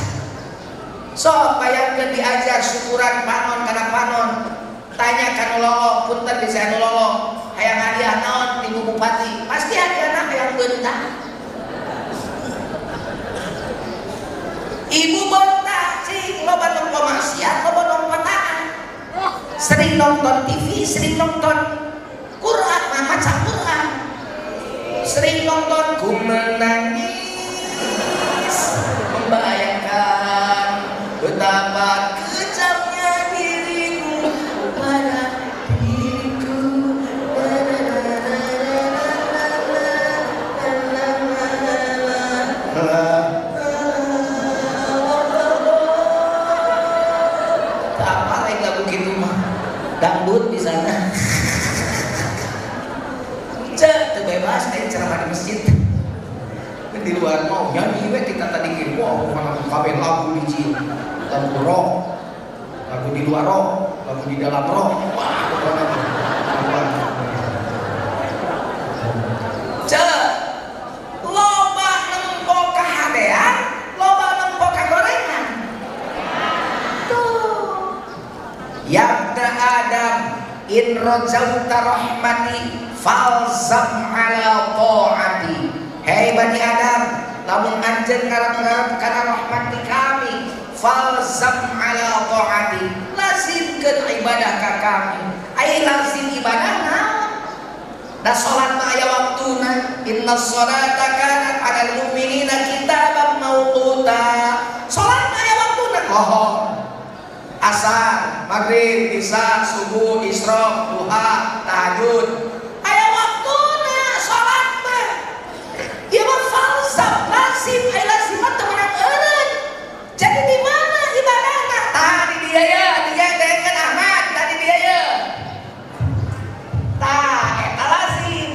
S1: So bayangkan diajar syukuran panon kana panon. Tanya ka nu lolong, punten bisa nu lolong. Hayang hadiah naon ibu bupati? Pasti hadiahna hayang beunta. Ibu beunta cing loba nempo maksiat, loba nempo taat. Sering nonton TV, sering nonton Quran, maca Quran. Sering nonton ku menangis membayangkan betapa kejamnya dirimu pada diriku. Apa lagi lagu gitu mah dangdut di sana. Cek bebas teh ceramah di masjid. Di luar mau nyanyi we kita tadi ge wah mana kabeh lagu hiji, lagu rock, lagu di luar rock, lagu di dalam rock. Wah, pokona mah. Cek loba nempo kahadean, loba nempo kagorengan. Tuh. Yabna Adam in rajauta rahmati falzam ala ta'ati. Hei Bani Adam, lamun anjeun ngarep-ngarep kana rahmat kami, falzam ala ta'ati, lazimkeun ibadah ka kami. Ai lazim ibadah naon? Da salat mah aya waktuna. Inna sholata kanat 'alal mu'minina kitaban mawquta. Salat mah aya waktuna. Lohor, asar, maghrib, isya, subuh, isyraq, duha, tahajud. Aya waktuna salat mah. Ieu mah falsaf lazim, aya lazim mah teu meunang eureun. Jadi di mana ibadahna? Tah di dieu ye, di dieu dengekeun Ahmad, tah di dieu ye. Tah eta lazim.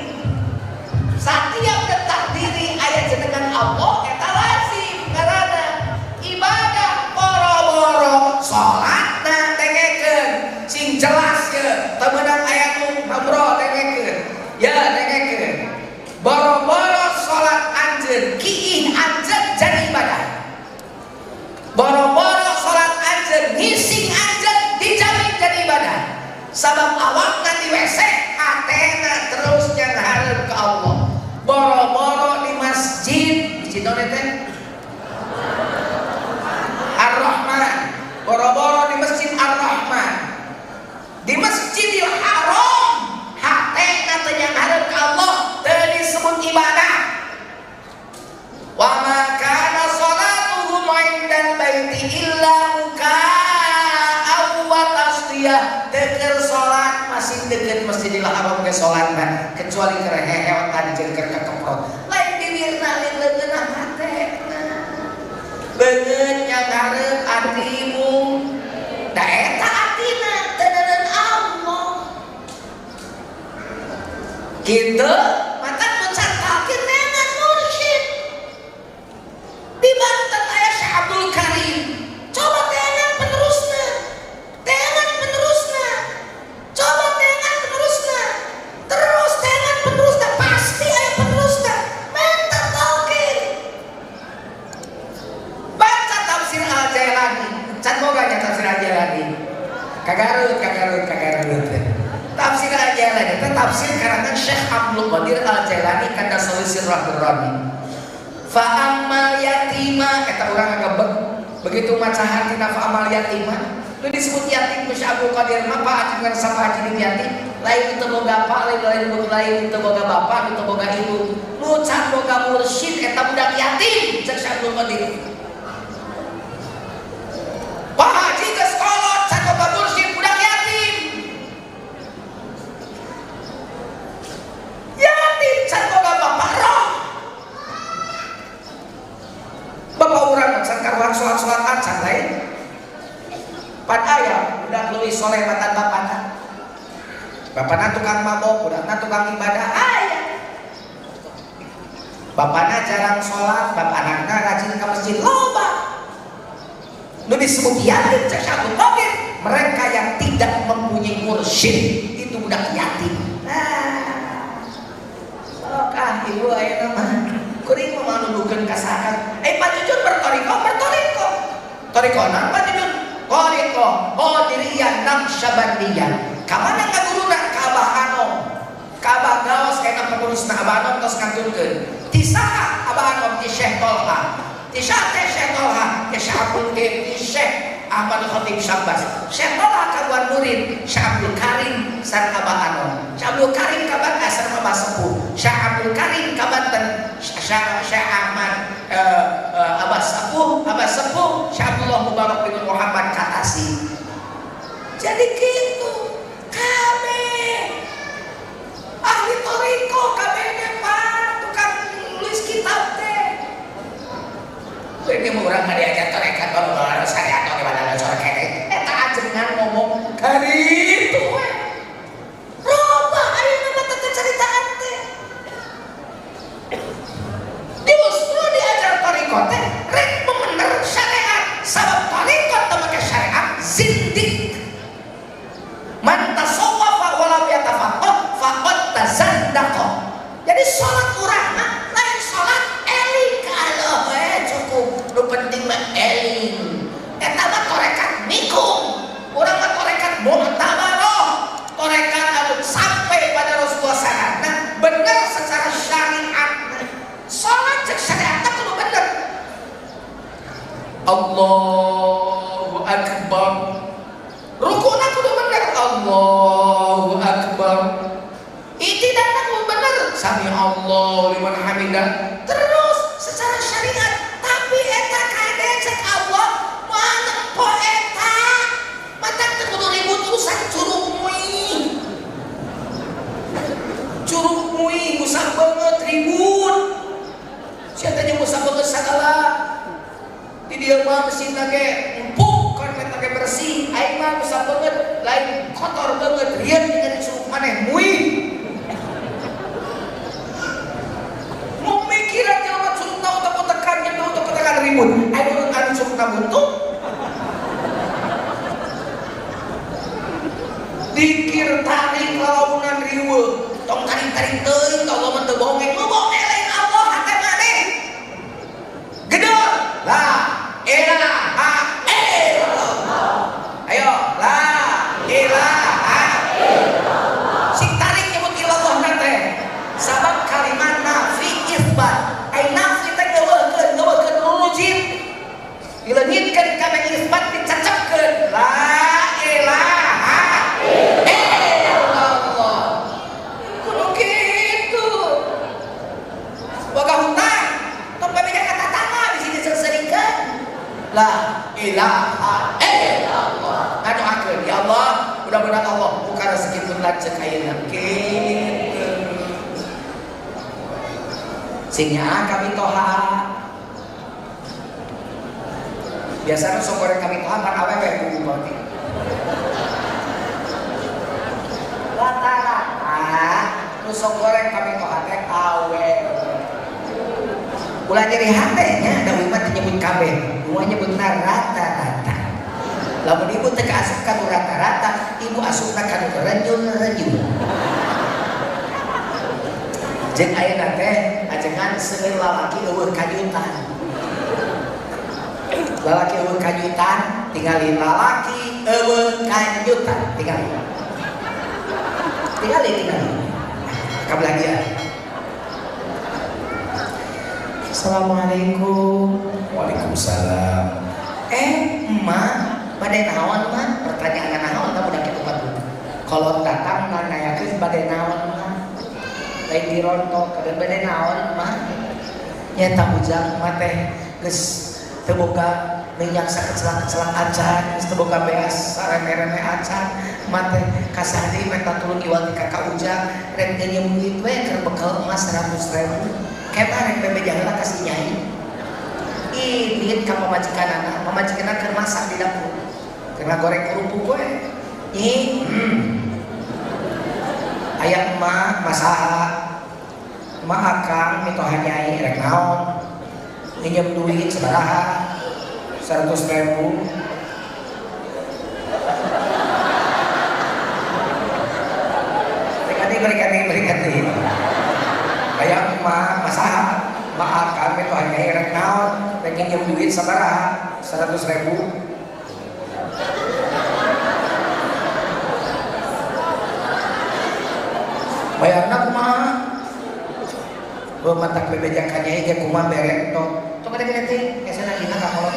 S1: Satiap detak diri aya jenengan Allah eta lazim ngaranna ibadah boro-boro salatna dengekeun sing jelas ye, teu meunang aya nu ngobrol dengekeun. Ya dengekeun. Boro-boro salat anjeun, kiih anjeun jadi ibadah. Boro-boro salat anjeun, ngising anjeun dijamin jadi ibadah. Sabab awakna di WC, hatena terus nyanghareup ka Allah. Boro-boro di masjid, masjid naon teh? Ar-Rahman. Boro-boro di masjid Ar-Rahman. Di Masjidil Haram, hatena teu nyanghareup ka Allah, teu disebut ibadah. Wa ma kana salatuhum 'indal baiti illa muka'an wa tasdiyah. Teu keur salat masih deukeut Masjidil Haram ge salatna kecuali keur heheotan jeung keur kekeprot. Lain bibirna lain leungeunna hatena. Leungeun nyanghareup atimu. Da eta atina teu neureun Allah. Kitu maka nu talqin neangan mursyid. Di Banten aya Syekh Abdul Karim. Coba teangan penerusna. Teangan penerusna. Coba teangan penerusna. Terus teangan penerusna, pasti aya penerusna. Minta talqin. Baca tafsir Al-Jailani. Can boga nya tafsir Al-Jailani. Kagarut, kagarut, kagarut. Tafsir Al-Jailani itu tafsir karangan Syekh Abdul Qadir Al-Jailani kanda Solusi Rahman. Fa'amal yatima eta urang ngagebeg begitu maca hartina fa'amal yatima nu disebut yatim ku Syekh Abdul Qadir mah Pak dengan sapa haji yatim lain teu boga pak lain lain lain teu boga bapak teu boga ibu nu can boga mursyid eta budak yatim cek Syekh Abdul Qadir. Pak Haji geus kolot can boga mursyid budak yatim. Yatim can boga bapak roh. Bapak urang can karuan salat-salat acan lain. Pan aya Aya budak leuwih soleh batan bapana. Bapana tukang mabok, budakna tukang ibadah. Aya. Bapana jarang sholat, bap anakna rajin ke masjid. Loba. Nu disebut yatim cek Syekh Abdul Qadir, mereka yang tidak mempunyai mursyid itu budak yatim. Nah, sok ah ibu ayeuna mah kuring mah nuduhkeun ka saha. Eh Pak Jujun bertoriko, bertoriko. Toriko naon Pak Jujun? Toriko Qadiriyah Naqsyabandiyah. Ka mana ngaguruna? Ka Abah Anom. Ka Abah Gaos enak pengurusna Abah Anom tos ngantunkeun. Ti saha Abah Anom? Ti Syekh Tolha. Ti saha teh Syekh Tolha? Ti Syekh Abdul Ti Syekh Ahmad Khatib Syambas. Syekh Tolha kaguan murid Syekh Abdul Karim sareng Abah Anom. Syekh Abdul Karim ka Banten sareng Abah Sepuh. Syekh Abdul Karim ka Banten Syekh Ahmad Abah Sepuh, Abah Sepuh Syekh Abdullah Mubarak bin Muhammad Katasi. Jadi gitu kabeh ahli toriko kabeh pak tukang nulis kitab teh. Ini mau orang diajar torekat kalau harus syariat atau gimana sorekat eta ajengan ngomong kari itu we. Loba ayeuna mah teh ceritaan teh. Justru diajar toriko teh rek memener syariat sabab toriko teh make syariat zindik. Man tasawwafa wa lam yatafaqqah faqad tazandaqa. Jadi salat urang mah lain salat eling ka Allah we cukup. Nu penting mah eling. Eta mah torekat nikung. Urang mah torekat mu'tabarah. Torekat anu sampai pada Rasulullah sanadna bener secara syariat. Salat cek syariatna kudu bener. Allahu akbar. Rukuna kudu bener. Allahu akbar. Itidalna kudu bener. Sami Allahu liman hamidah. Terus secara syariat, tapi eta kade cek Allah moal nempo eta. Matak teu kudu ribut urusan curug muih. Curug muih usah banget ribut. Sia teh jeung usah banget sagala. Di dieu mah mesinna ge empuk karpetna ge bersih, aing mah usah banget lain kotor banget rieut dengan curug maneh muih. Mau mikiran jelema curugna utak-utakan jeung utak-utakan ribut. Aing anu curugna buntu. Dikir tarik lalaunan riweuh. Tong tarik-tarik teuing Allah mah teu bongeng. Nu bongeng lain Allah hate maneh. Gedor la ilaha illallah. Ayo la ilaha illallah. Sing tarik nyebut illallah teh. Sabab kalimat nafi isbat. Ai nafi teh ngeuweuhkeun, ngeuweuhkeun rujit. Dileungitkeun kabeh isbat dicecepkeun. La ilaha illallah. Kudu kitu. Boga hutang, tong babeda ka tatangga bisi diseuseurikeun. La ilaha illallah. Ngadoakeun ya Allah, mudah-mudahan Allah buka rezeki pun lanceuk ayeuna. Kitu. Sing nyaah kami toha. Biasana sok goreng kami toha pan awewe bu bupati. Rata-rata nu sok goreng kami toha teh awewe. Ulah nyeri hate nya da uing mah teu nyebut kabeh, uing nyebutna rata-rata. Lamun ibu teu kaasup ka nu rata-rata, ibu asupna ka nu renyun-renyun. Jeung ayeuna teh ajengan seueur lalaki eueuh kajutan. Lalaki eueuh kajutan, tingali lalaki eueuh kajutan, tingali. Tingali, tingali. Kabelah dia. Assalamualaikum. Waalaikumsalam. Emak, bade naon mah? Pertanyaan naon tah budak kitu mah. Kalau datang nanyakeun bade naon mah? Lain dirontok, kada bade naon mah? Nyata ujang mah teh geus teu boga minyak sakecelak-kecelak acan, geus teu boga beas sareme-reme acan, mah teh kasadi menta tulung iwal ti kakak ujang, rek nyeum duit we keur bekal emas 100.000. Kema rek bebeja heula ka si nyai. Indit ka pamajikanana, pamajikanana keur masak di dapur. Kena goreng kerupuk we. Nyi, aya emak masaha. Emak akang mitoha nyai rek naon? Minjem duit sabaraha? 100.000. Berikan nih. Kayak emak masaha, emak akang mitoha nyai rek naon? Rek minjem duit sabaraha? 100.000. Bayarna kumaha? Heuh matak bebeja ka nyai ge kumaha bere tong. Tong gede-gede teh, esana dina ka kolot.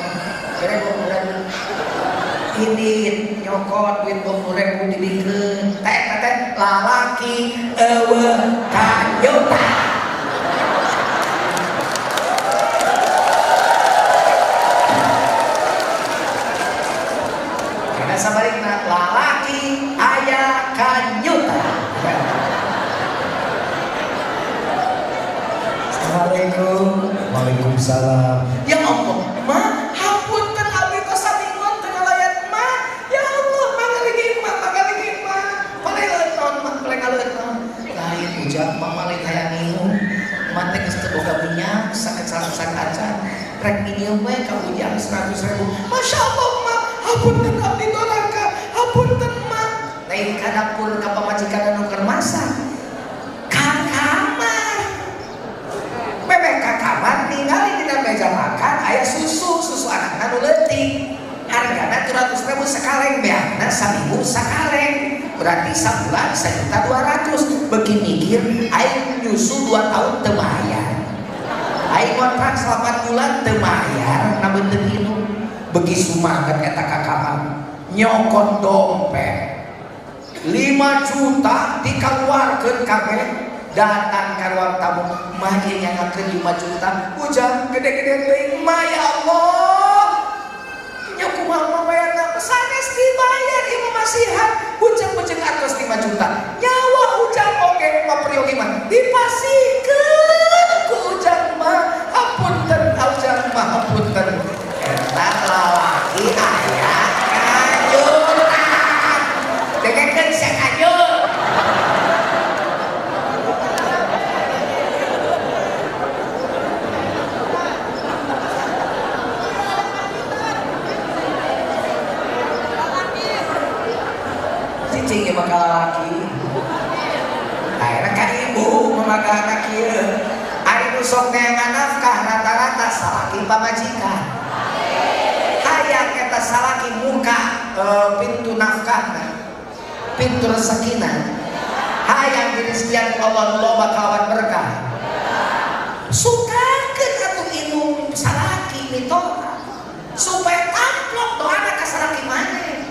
S1: Bere 20.000. Indit nyokot duit 20.000 dibikeun. Teh teh lalaki eueuh kanyuta. Karena sabarikna lalaki aya kanyuta. Assalamualaikum. Waalaikumsalam. Ya Allah, ma, hapunten abdi tos samingguan teu ngalayan ma. Ya Allah, mangaligi ma, mangaligi ma. Paleleun naon ma, paleleun naon. Lain ujang ma malik hayang nginum. Ma teh geus teu boga minyak sakecal-sakecal acan. Rek minjem we ka ujang 100.000. Masya Allah ma, hapunten abdi doraka, hapunten ma. Lain ka dapur ka pamajikan anu keur masak. Kamar ningali dina meja makan aya susu, susu anakna nu leutik. Hargana 200.000 sakaleng, beakna saminggu sakaleng. Berarti sabulan 1.200.000. Beuki mikir aing nyusu 2 tahun teu bayar. Aing kontrak 8 bulan teu bayar, na beuteung indung. Beuki sumanget eta ka kamar. Nyokot dompet. 5 juta dikaluarkeun kabeh. Datang ke ruang tamu, mah ieu nyangakeun 5 juta, ujang gede-gede teuing mah ya Allah. Nya kumaha mah bayarna sanes dibayar ieu mah masihan, ujang-ujang atos 5 juta. Nyawa ujang oge mah priyogi mah dipasikeun ku ujang mah, hapunten ujang mah hapunten. Eta lalaki aya kanyutan. Dengekeun sia kanyut. Cicing ieu bakal lalaki. Akhirna ka ibu mamaga anak ieu. Ari nu sok neangan nafkah rata-rata salaki pamajikan. Hayang eta salaki muka pintu nafkahna, pintu rezekina. Hayang direzekian Allah loba kawan berkah. Sukakeun atuh indung salaki mitoha supaya amplop doana ka salaki maneh.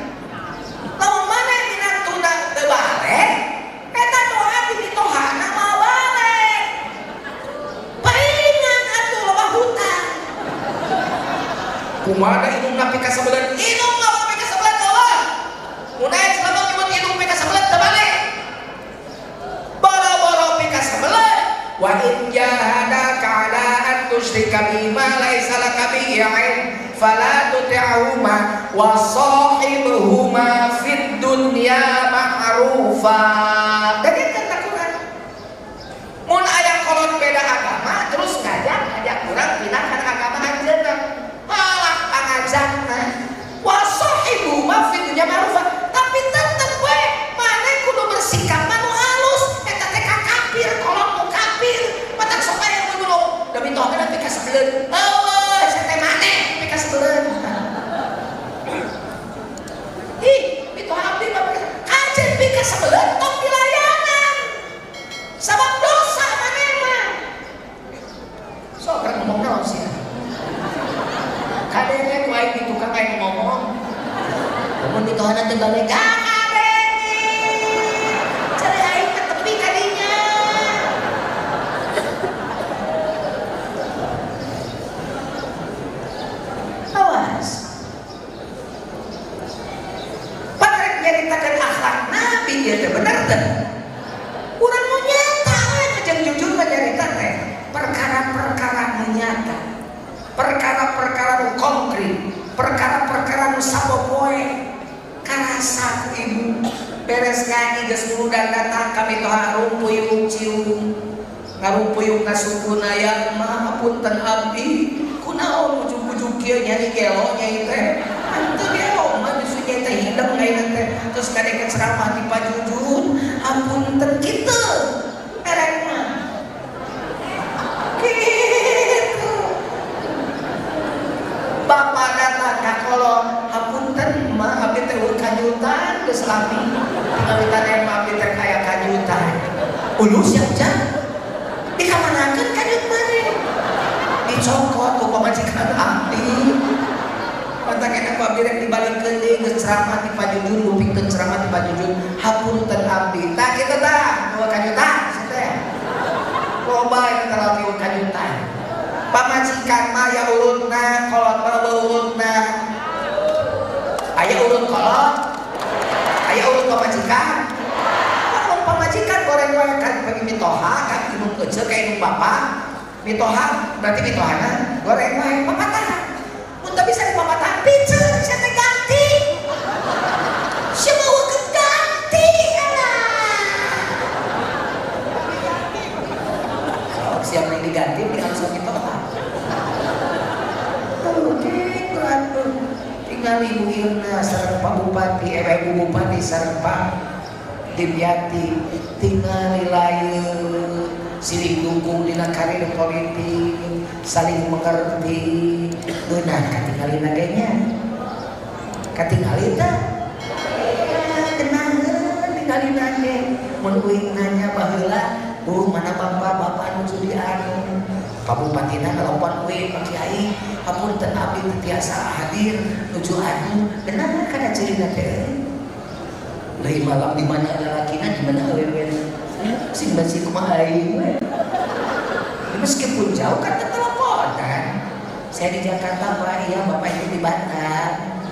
S1: Lamun maneh minantuna teu balik, eta doa di mitohana moal balik. Paingan atuh loba hutang. Kumaha indung napi ka sabelan? Indung mah napi ka sabelan eueuh. Mun aya jelema nyebut indung pi ka sabelan teu balik. Boro-boro pi ka sabelan. Wa in jahadaka ala an tusyrika bima laisa laka bihi ilm fala tuti'huma wa sahibhuma fid dunya ma'rufa. Dengekeun ta Quran. Mun aya kolot beda agama terus ngajak urang pindah kana agama anjeunna. Malah pangajakna. Wa sahibhuma fid dunya ma'rufa, tapi tetep we maneh kudu bersikap manu halus eta teh ka kafir kolot nu kafir. Matak sok aya nu ngomong da mitohana pi ka sebeleun. Eueuh sia teh maneh pi ka sebeleun. Ih, mitoha abdi mah kajen pi ka sebeleun tong dilayanan. Sabab dosa maneh mah. Sok keur ngomong naon sia? Kadenge ku aing di tukang aing ngomong. Mun mitohana teu balik, ah kadenge. Cari aing teh tepi kadinya. Awas. Patrek nyaritakeun akhlak Nabi ieu teh bener teh. Urang nu nyata we jeung jujur mah nyarita teh. Perkara-perkara nu nyata. Perkara-perkara nu konkret, perkara-perkara nu sapopoe. Diasah ku ibu. Beres ngaji geus muludan datang kami toha rumpuyung ciung. Ngarumpuyung ka sukuna ya mah punten abdi. Kunaon ujug-ujug kieu nyari gelo nyai teh. Henteu gelo mah justru nyai teh hidep ayeuna teh. Terus kadeket ceramah di Pajujun, apunten kitu. Erek mah. Kitu. Bapak datang ka kolot, hapunten mah abdi teh eueuh kajutan geus lami. Tingawitan mah abdi teh kaya kajutan. Ulus ya ujang. Dikamanakeun kajut maneh? Dicokot ku pamajikan abdi. Pantak eta ku abdi rek dibalikeun deui geus ceramah di Pajujun, lupikeun ceramah di Pajujun, hapunten abdi. Tah kitu tah, eueuh kajutan sia teh. Loba eta lalaki eueuh kajutan. Pamajikan mah ya urutna, kolot mah urutna. Aya urut kolot, aya urut pamajikan. Urut pamajikan goreng wae kan pagi mitoha, kan indung kecil ka indung bapak. Mitoha berarti mitohana goreng wae papatahan. Mun teu bisa dipapatahan piceun sia teh ganti. Sia mah eueuh ganti alah. Sok siap yang diganti harus mitoha. Tinggal Ibu Irna sareng Pak Bupati, Ibu Bupati sareng Pak Dimyati, tinggal layeun silih dukung dina karir politik, saling mengerti. Geunah katingalina ge nya. Katingali teh? Genaheun tingalina ge. Mun uing nanya baheula, "Bu, mana bapak-bapak nuju di anu?" Pak Bupatina nelpon uing Pak Kiai, hapunten abdi teu tiasa hadir nuju anu. Geunah kana ceurina teh. Leuwih malam di mana lalakina di mana awewena. Sing basi kumaha aing we. Meskipun jauh kan teleponan. Saya di Jakarta Pak, iya Bapak ini di Batam.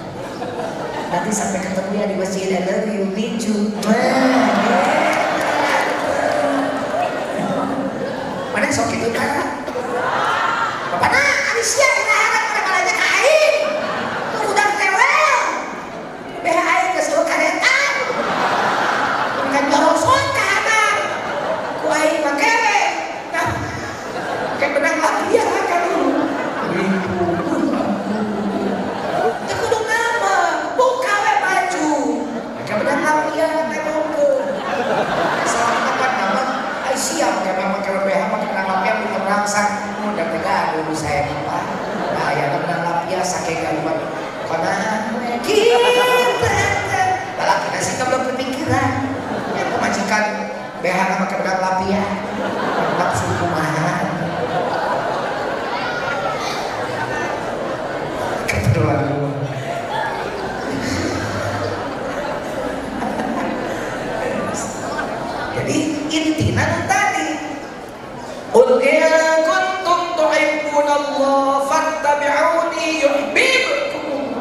S1: Nanti sampai ketemu ya di masjid, I love you, me too. Mana sok itu kan? Bapak nah, Alicia dina harap mana balanja ka aing. Tuh udah tewel. BH aing geus eueuh karetan. Kan jorosot ka hadap. Ku aing make we. Nah, kayak benang lapia kan lu. Teu kudu ngambek, buka we baju. Make benang lapia teh. Salah kapan ngambek, ai siap kayak make BH make benang lapia minta merangsang. Udah tega dulu saya lupa. Nah, ya benang lapia saking gaduhan. Kana kitu. Lalaki sih belum pemikiran. Ya pemajikan BH make benang lapia. Nafsu kumaha. Keterlaluan. Jadi intina tadi, qul in kuntum tuhibbunallaha fattabi'uni yuhibbukum.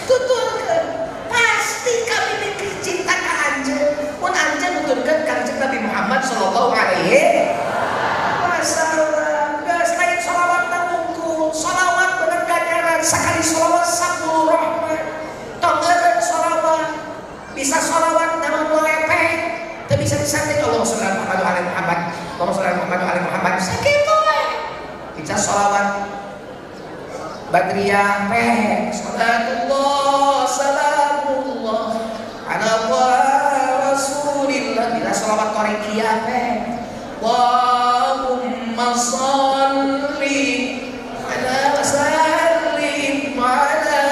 S1: Tuturkeun, pasti kami mikir cinta ka anjeun. Mun anjeun nuturkeun Kangjeng Nabi Muhammad sallallahu alaihi wasallam. Geus lain sholawat wungkul, sholawat bener ganjaran sakali sholawat 10 rahmat. Tong eureun sholawat, bisa sholawat namun lepek, teu bisa disanding Allahumma sholli ala Muhammad wa ala Muhammad, Allahumma sholli ala Muhammad wa ala Muhammad. Sakitu we. Bisa sholawat Badriyah pek, salatullah salamullah ala Rasulillah. Bila sholawat Torikiyah pek, Allahumma sholli ala sallim ala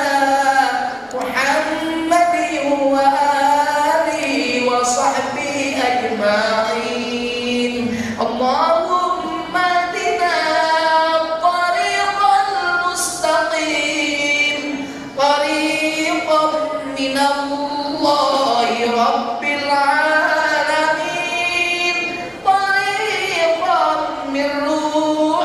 S1: Muhammadin wa alihi wa sahbihi ajma'in. Allahumma dina tariqal mustaqim, tariqan minallahi rabbil alamin, tariqan min ruh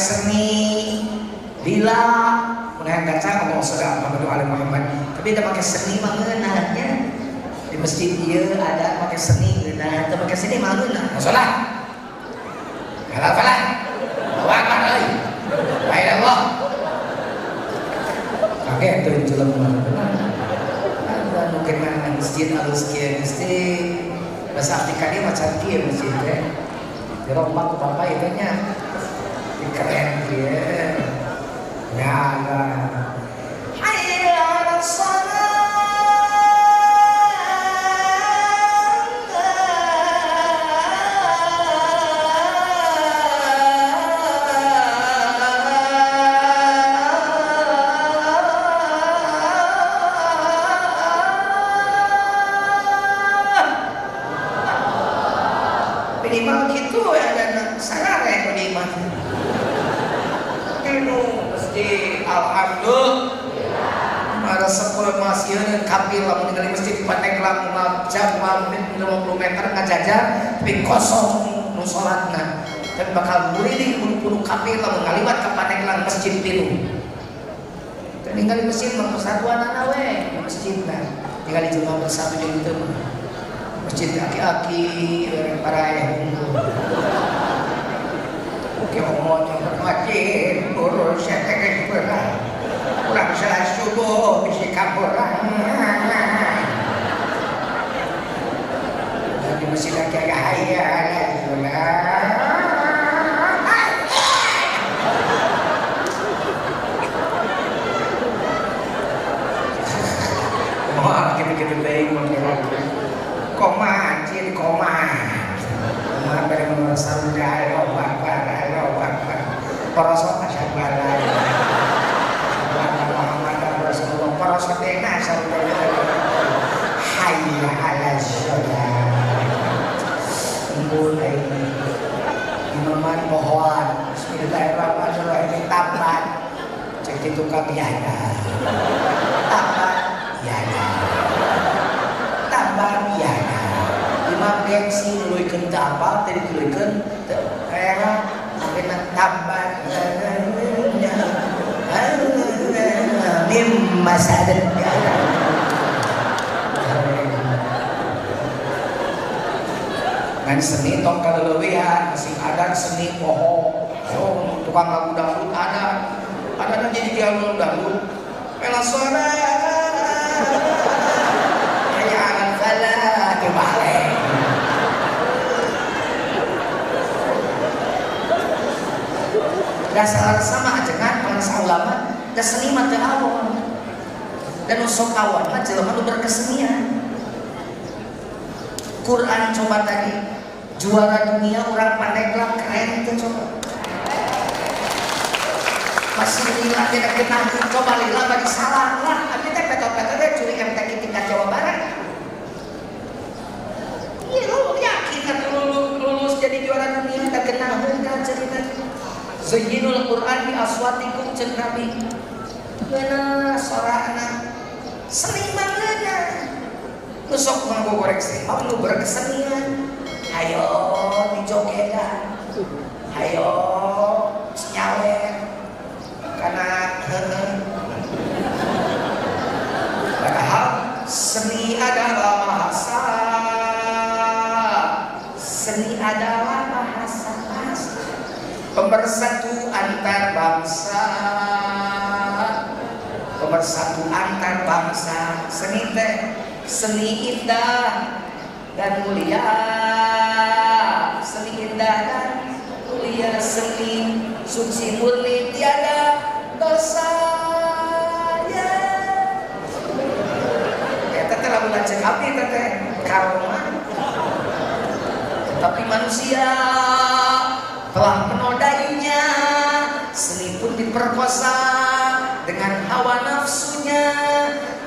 S1: seni lila mun kacang ngomong sedang Muhammad ali Muhammad tapi ada pakai seni mah ngeunahnya di masjid ieu ada pakai seni ngeunah teu pakai seni mah ngeunah salah halal falah Allahu akbar euy baik Allah kaget teu jelema mah ada nu kenangan masjid alus kieu geus bahasa Afrika dia macam kieu masjid teh dirombak ku bapak itu nya keren kieu ya Allah hayya 'alas shalah minimal gitu ya dan sarare minimal masjid alhamdulillah ada sepuluh masjid kapil lamun ningali masjid di Pandeglang jam 50 meter ngajajar tapi kosong nu salatna tapi bakal muliling puluh kapil lamun ngaliwat ka Pandeglang masjid pilu dan ningali masjid mah persatuanana we masjidna ningali jelema bersatu jeung teu masjid aki-aki paraeh oke omongnya masjid urus saya berat kurang salat subuh bisa kaburan di masjid aki-aki hayya 'alal shalah wah gitu-gitu teuing mah koma cil koma koma bari merasa Allahu akbar Allahu akbar parasot asyhadu alla ilaha illallah Muhammadar Rasulullah parasot teh asyhadu hayya 'alas shalah unggul aing imaman pohoan bismillahirrahmanirrahim tabat cek di tukang tiada tabat tiada tabat tiada imam gengsi nuluykeun teu apal teu dituluykeun teu era akhirna tabat mim masadan ngan seni tong kaleuwihan masih ada seni poho oh, tukang lagu dangdut ada ada jadi dia lagu dangdut pelasona hayya 'alal falah dibalik dasar sama ajengan bangsa ulama da seni mah teu awon dan usok awon mah jelema nu berkesenian. Quran coba tadi juara dunia orang Pandeglang keren tuh coba masih lila tidak kena coba lila bagi salah lah abdi teh petot-petot teh curi MTQ tingkat Jawa Barat iya lu yakin kan lulus jadi juara dunia tak kena kan cerita zayyinul Quran bi aswatikum ceuk Nabi geuna sorana seni mangeuna nu sok manggoreng sembah nu berkesenian ayo dijogedan ayo nyawer karena padahal seni adalah bahasa seni adalah bahasa pemersatu antar bangsa pemersatu antar bangsa seni teh seni indah dan mulia seni indah dan mulia seni suci murni tiada dosanya ya teteh lamun lanceuk abdi teteh karoma tetapi manusia telah menodainya seni pun diperkosa dengan hawa nafsunya.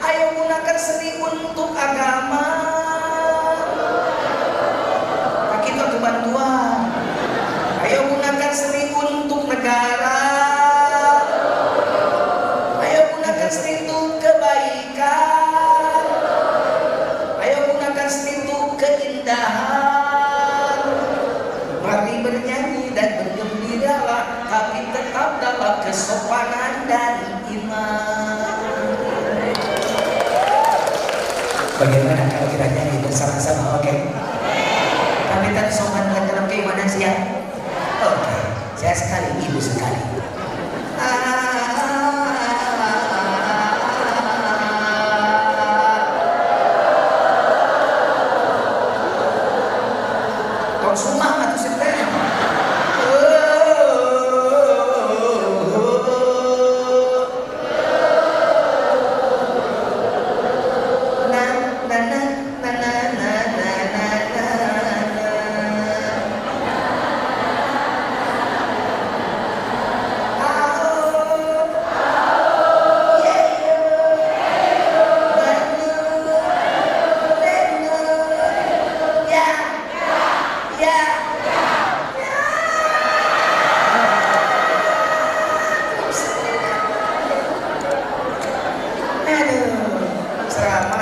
S1: Ayo gunakan seni untuk agama. Kita tuh bantuan. Ayo gunakan seni untuk negara. Ayo gunakan seni untuk kebaikan. Ayo gunakan seni untuk keindahan. Mari bernyanyi dan bergembiralah, tapi tetap bab kesopanan dan iman. Bagaimana kalau kita nyanyi bersama-sama? Oke. Okay? Kami tak sopan dalam keimanan siap. Oke, okay. Saya sekali, ibu sekali. Tong sumah atuh sebenarnya. Na na na na na na na na na.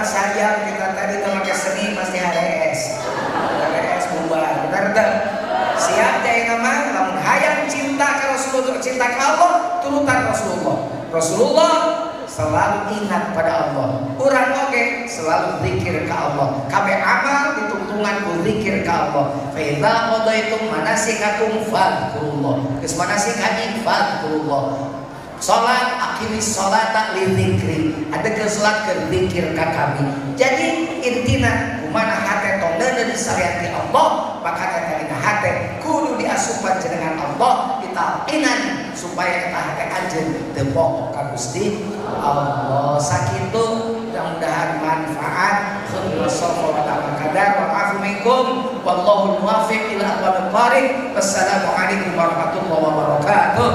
S1: Sayang kita tadi pakai seni pasti HRS. HRS bubar. Benar tak? Siap ya nama, lamun hayang cinta ka Rasulullah, cinta ka Allah, turutan Rasulullah. Rasulullah selalu ingat pada Allah. Urang oge selalu zikir ka Allah. Kabeh amal ditungtungan ku zikir ka Allah. Fa idza qadaitum manasikakum fadhkurullah. Geus manasik haji fadhkurullah. Salat aqimis salata li dzikri. Ada ke salat ke zikir ka kami. Jadi intina kumana hate tong neundeun salian ti Allah, maka eta dina hate kudu diasupan jenengan Allah ditalqinan supaya eta hate anjeun teu pokok ka Gusti Allah. Sakitu mudah-mudahan manfaat. Khudhu safa wa ta'ala wa afu minkum wallahu muwaffiq ila aqwamit thariq. Wassalamualaikum warahmatullahi wabarakatuh.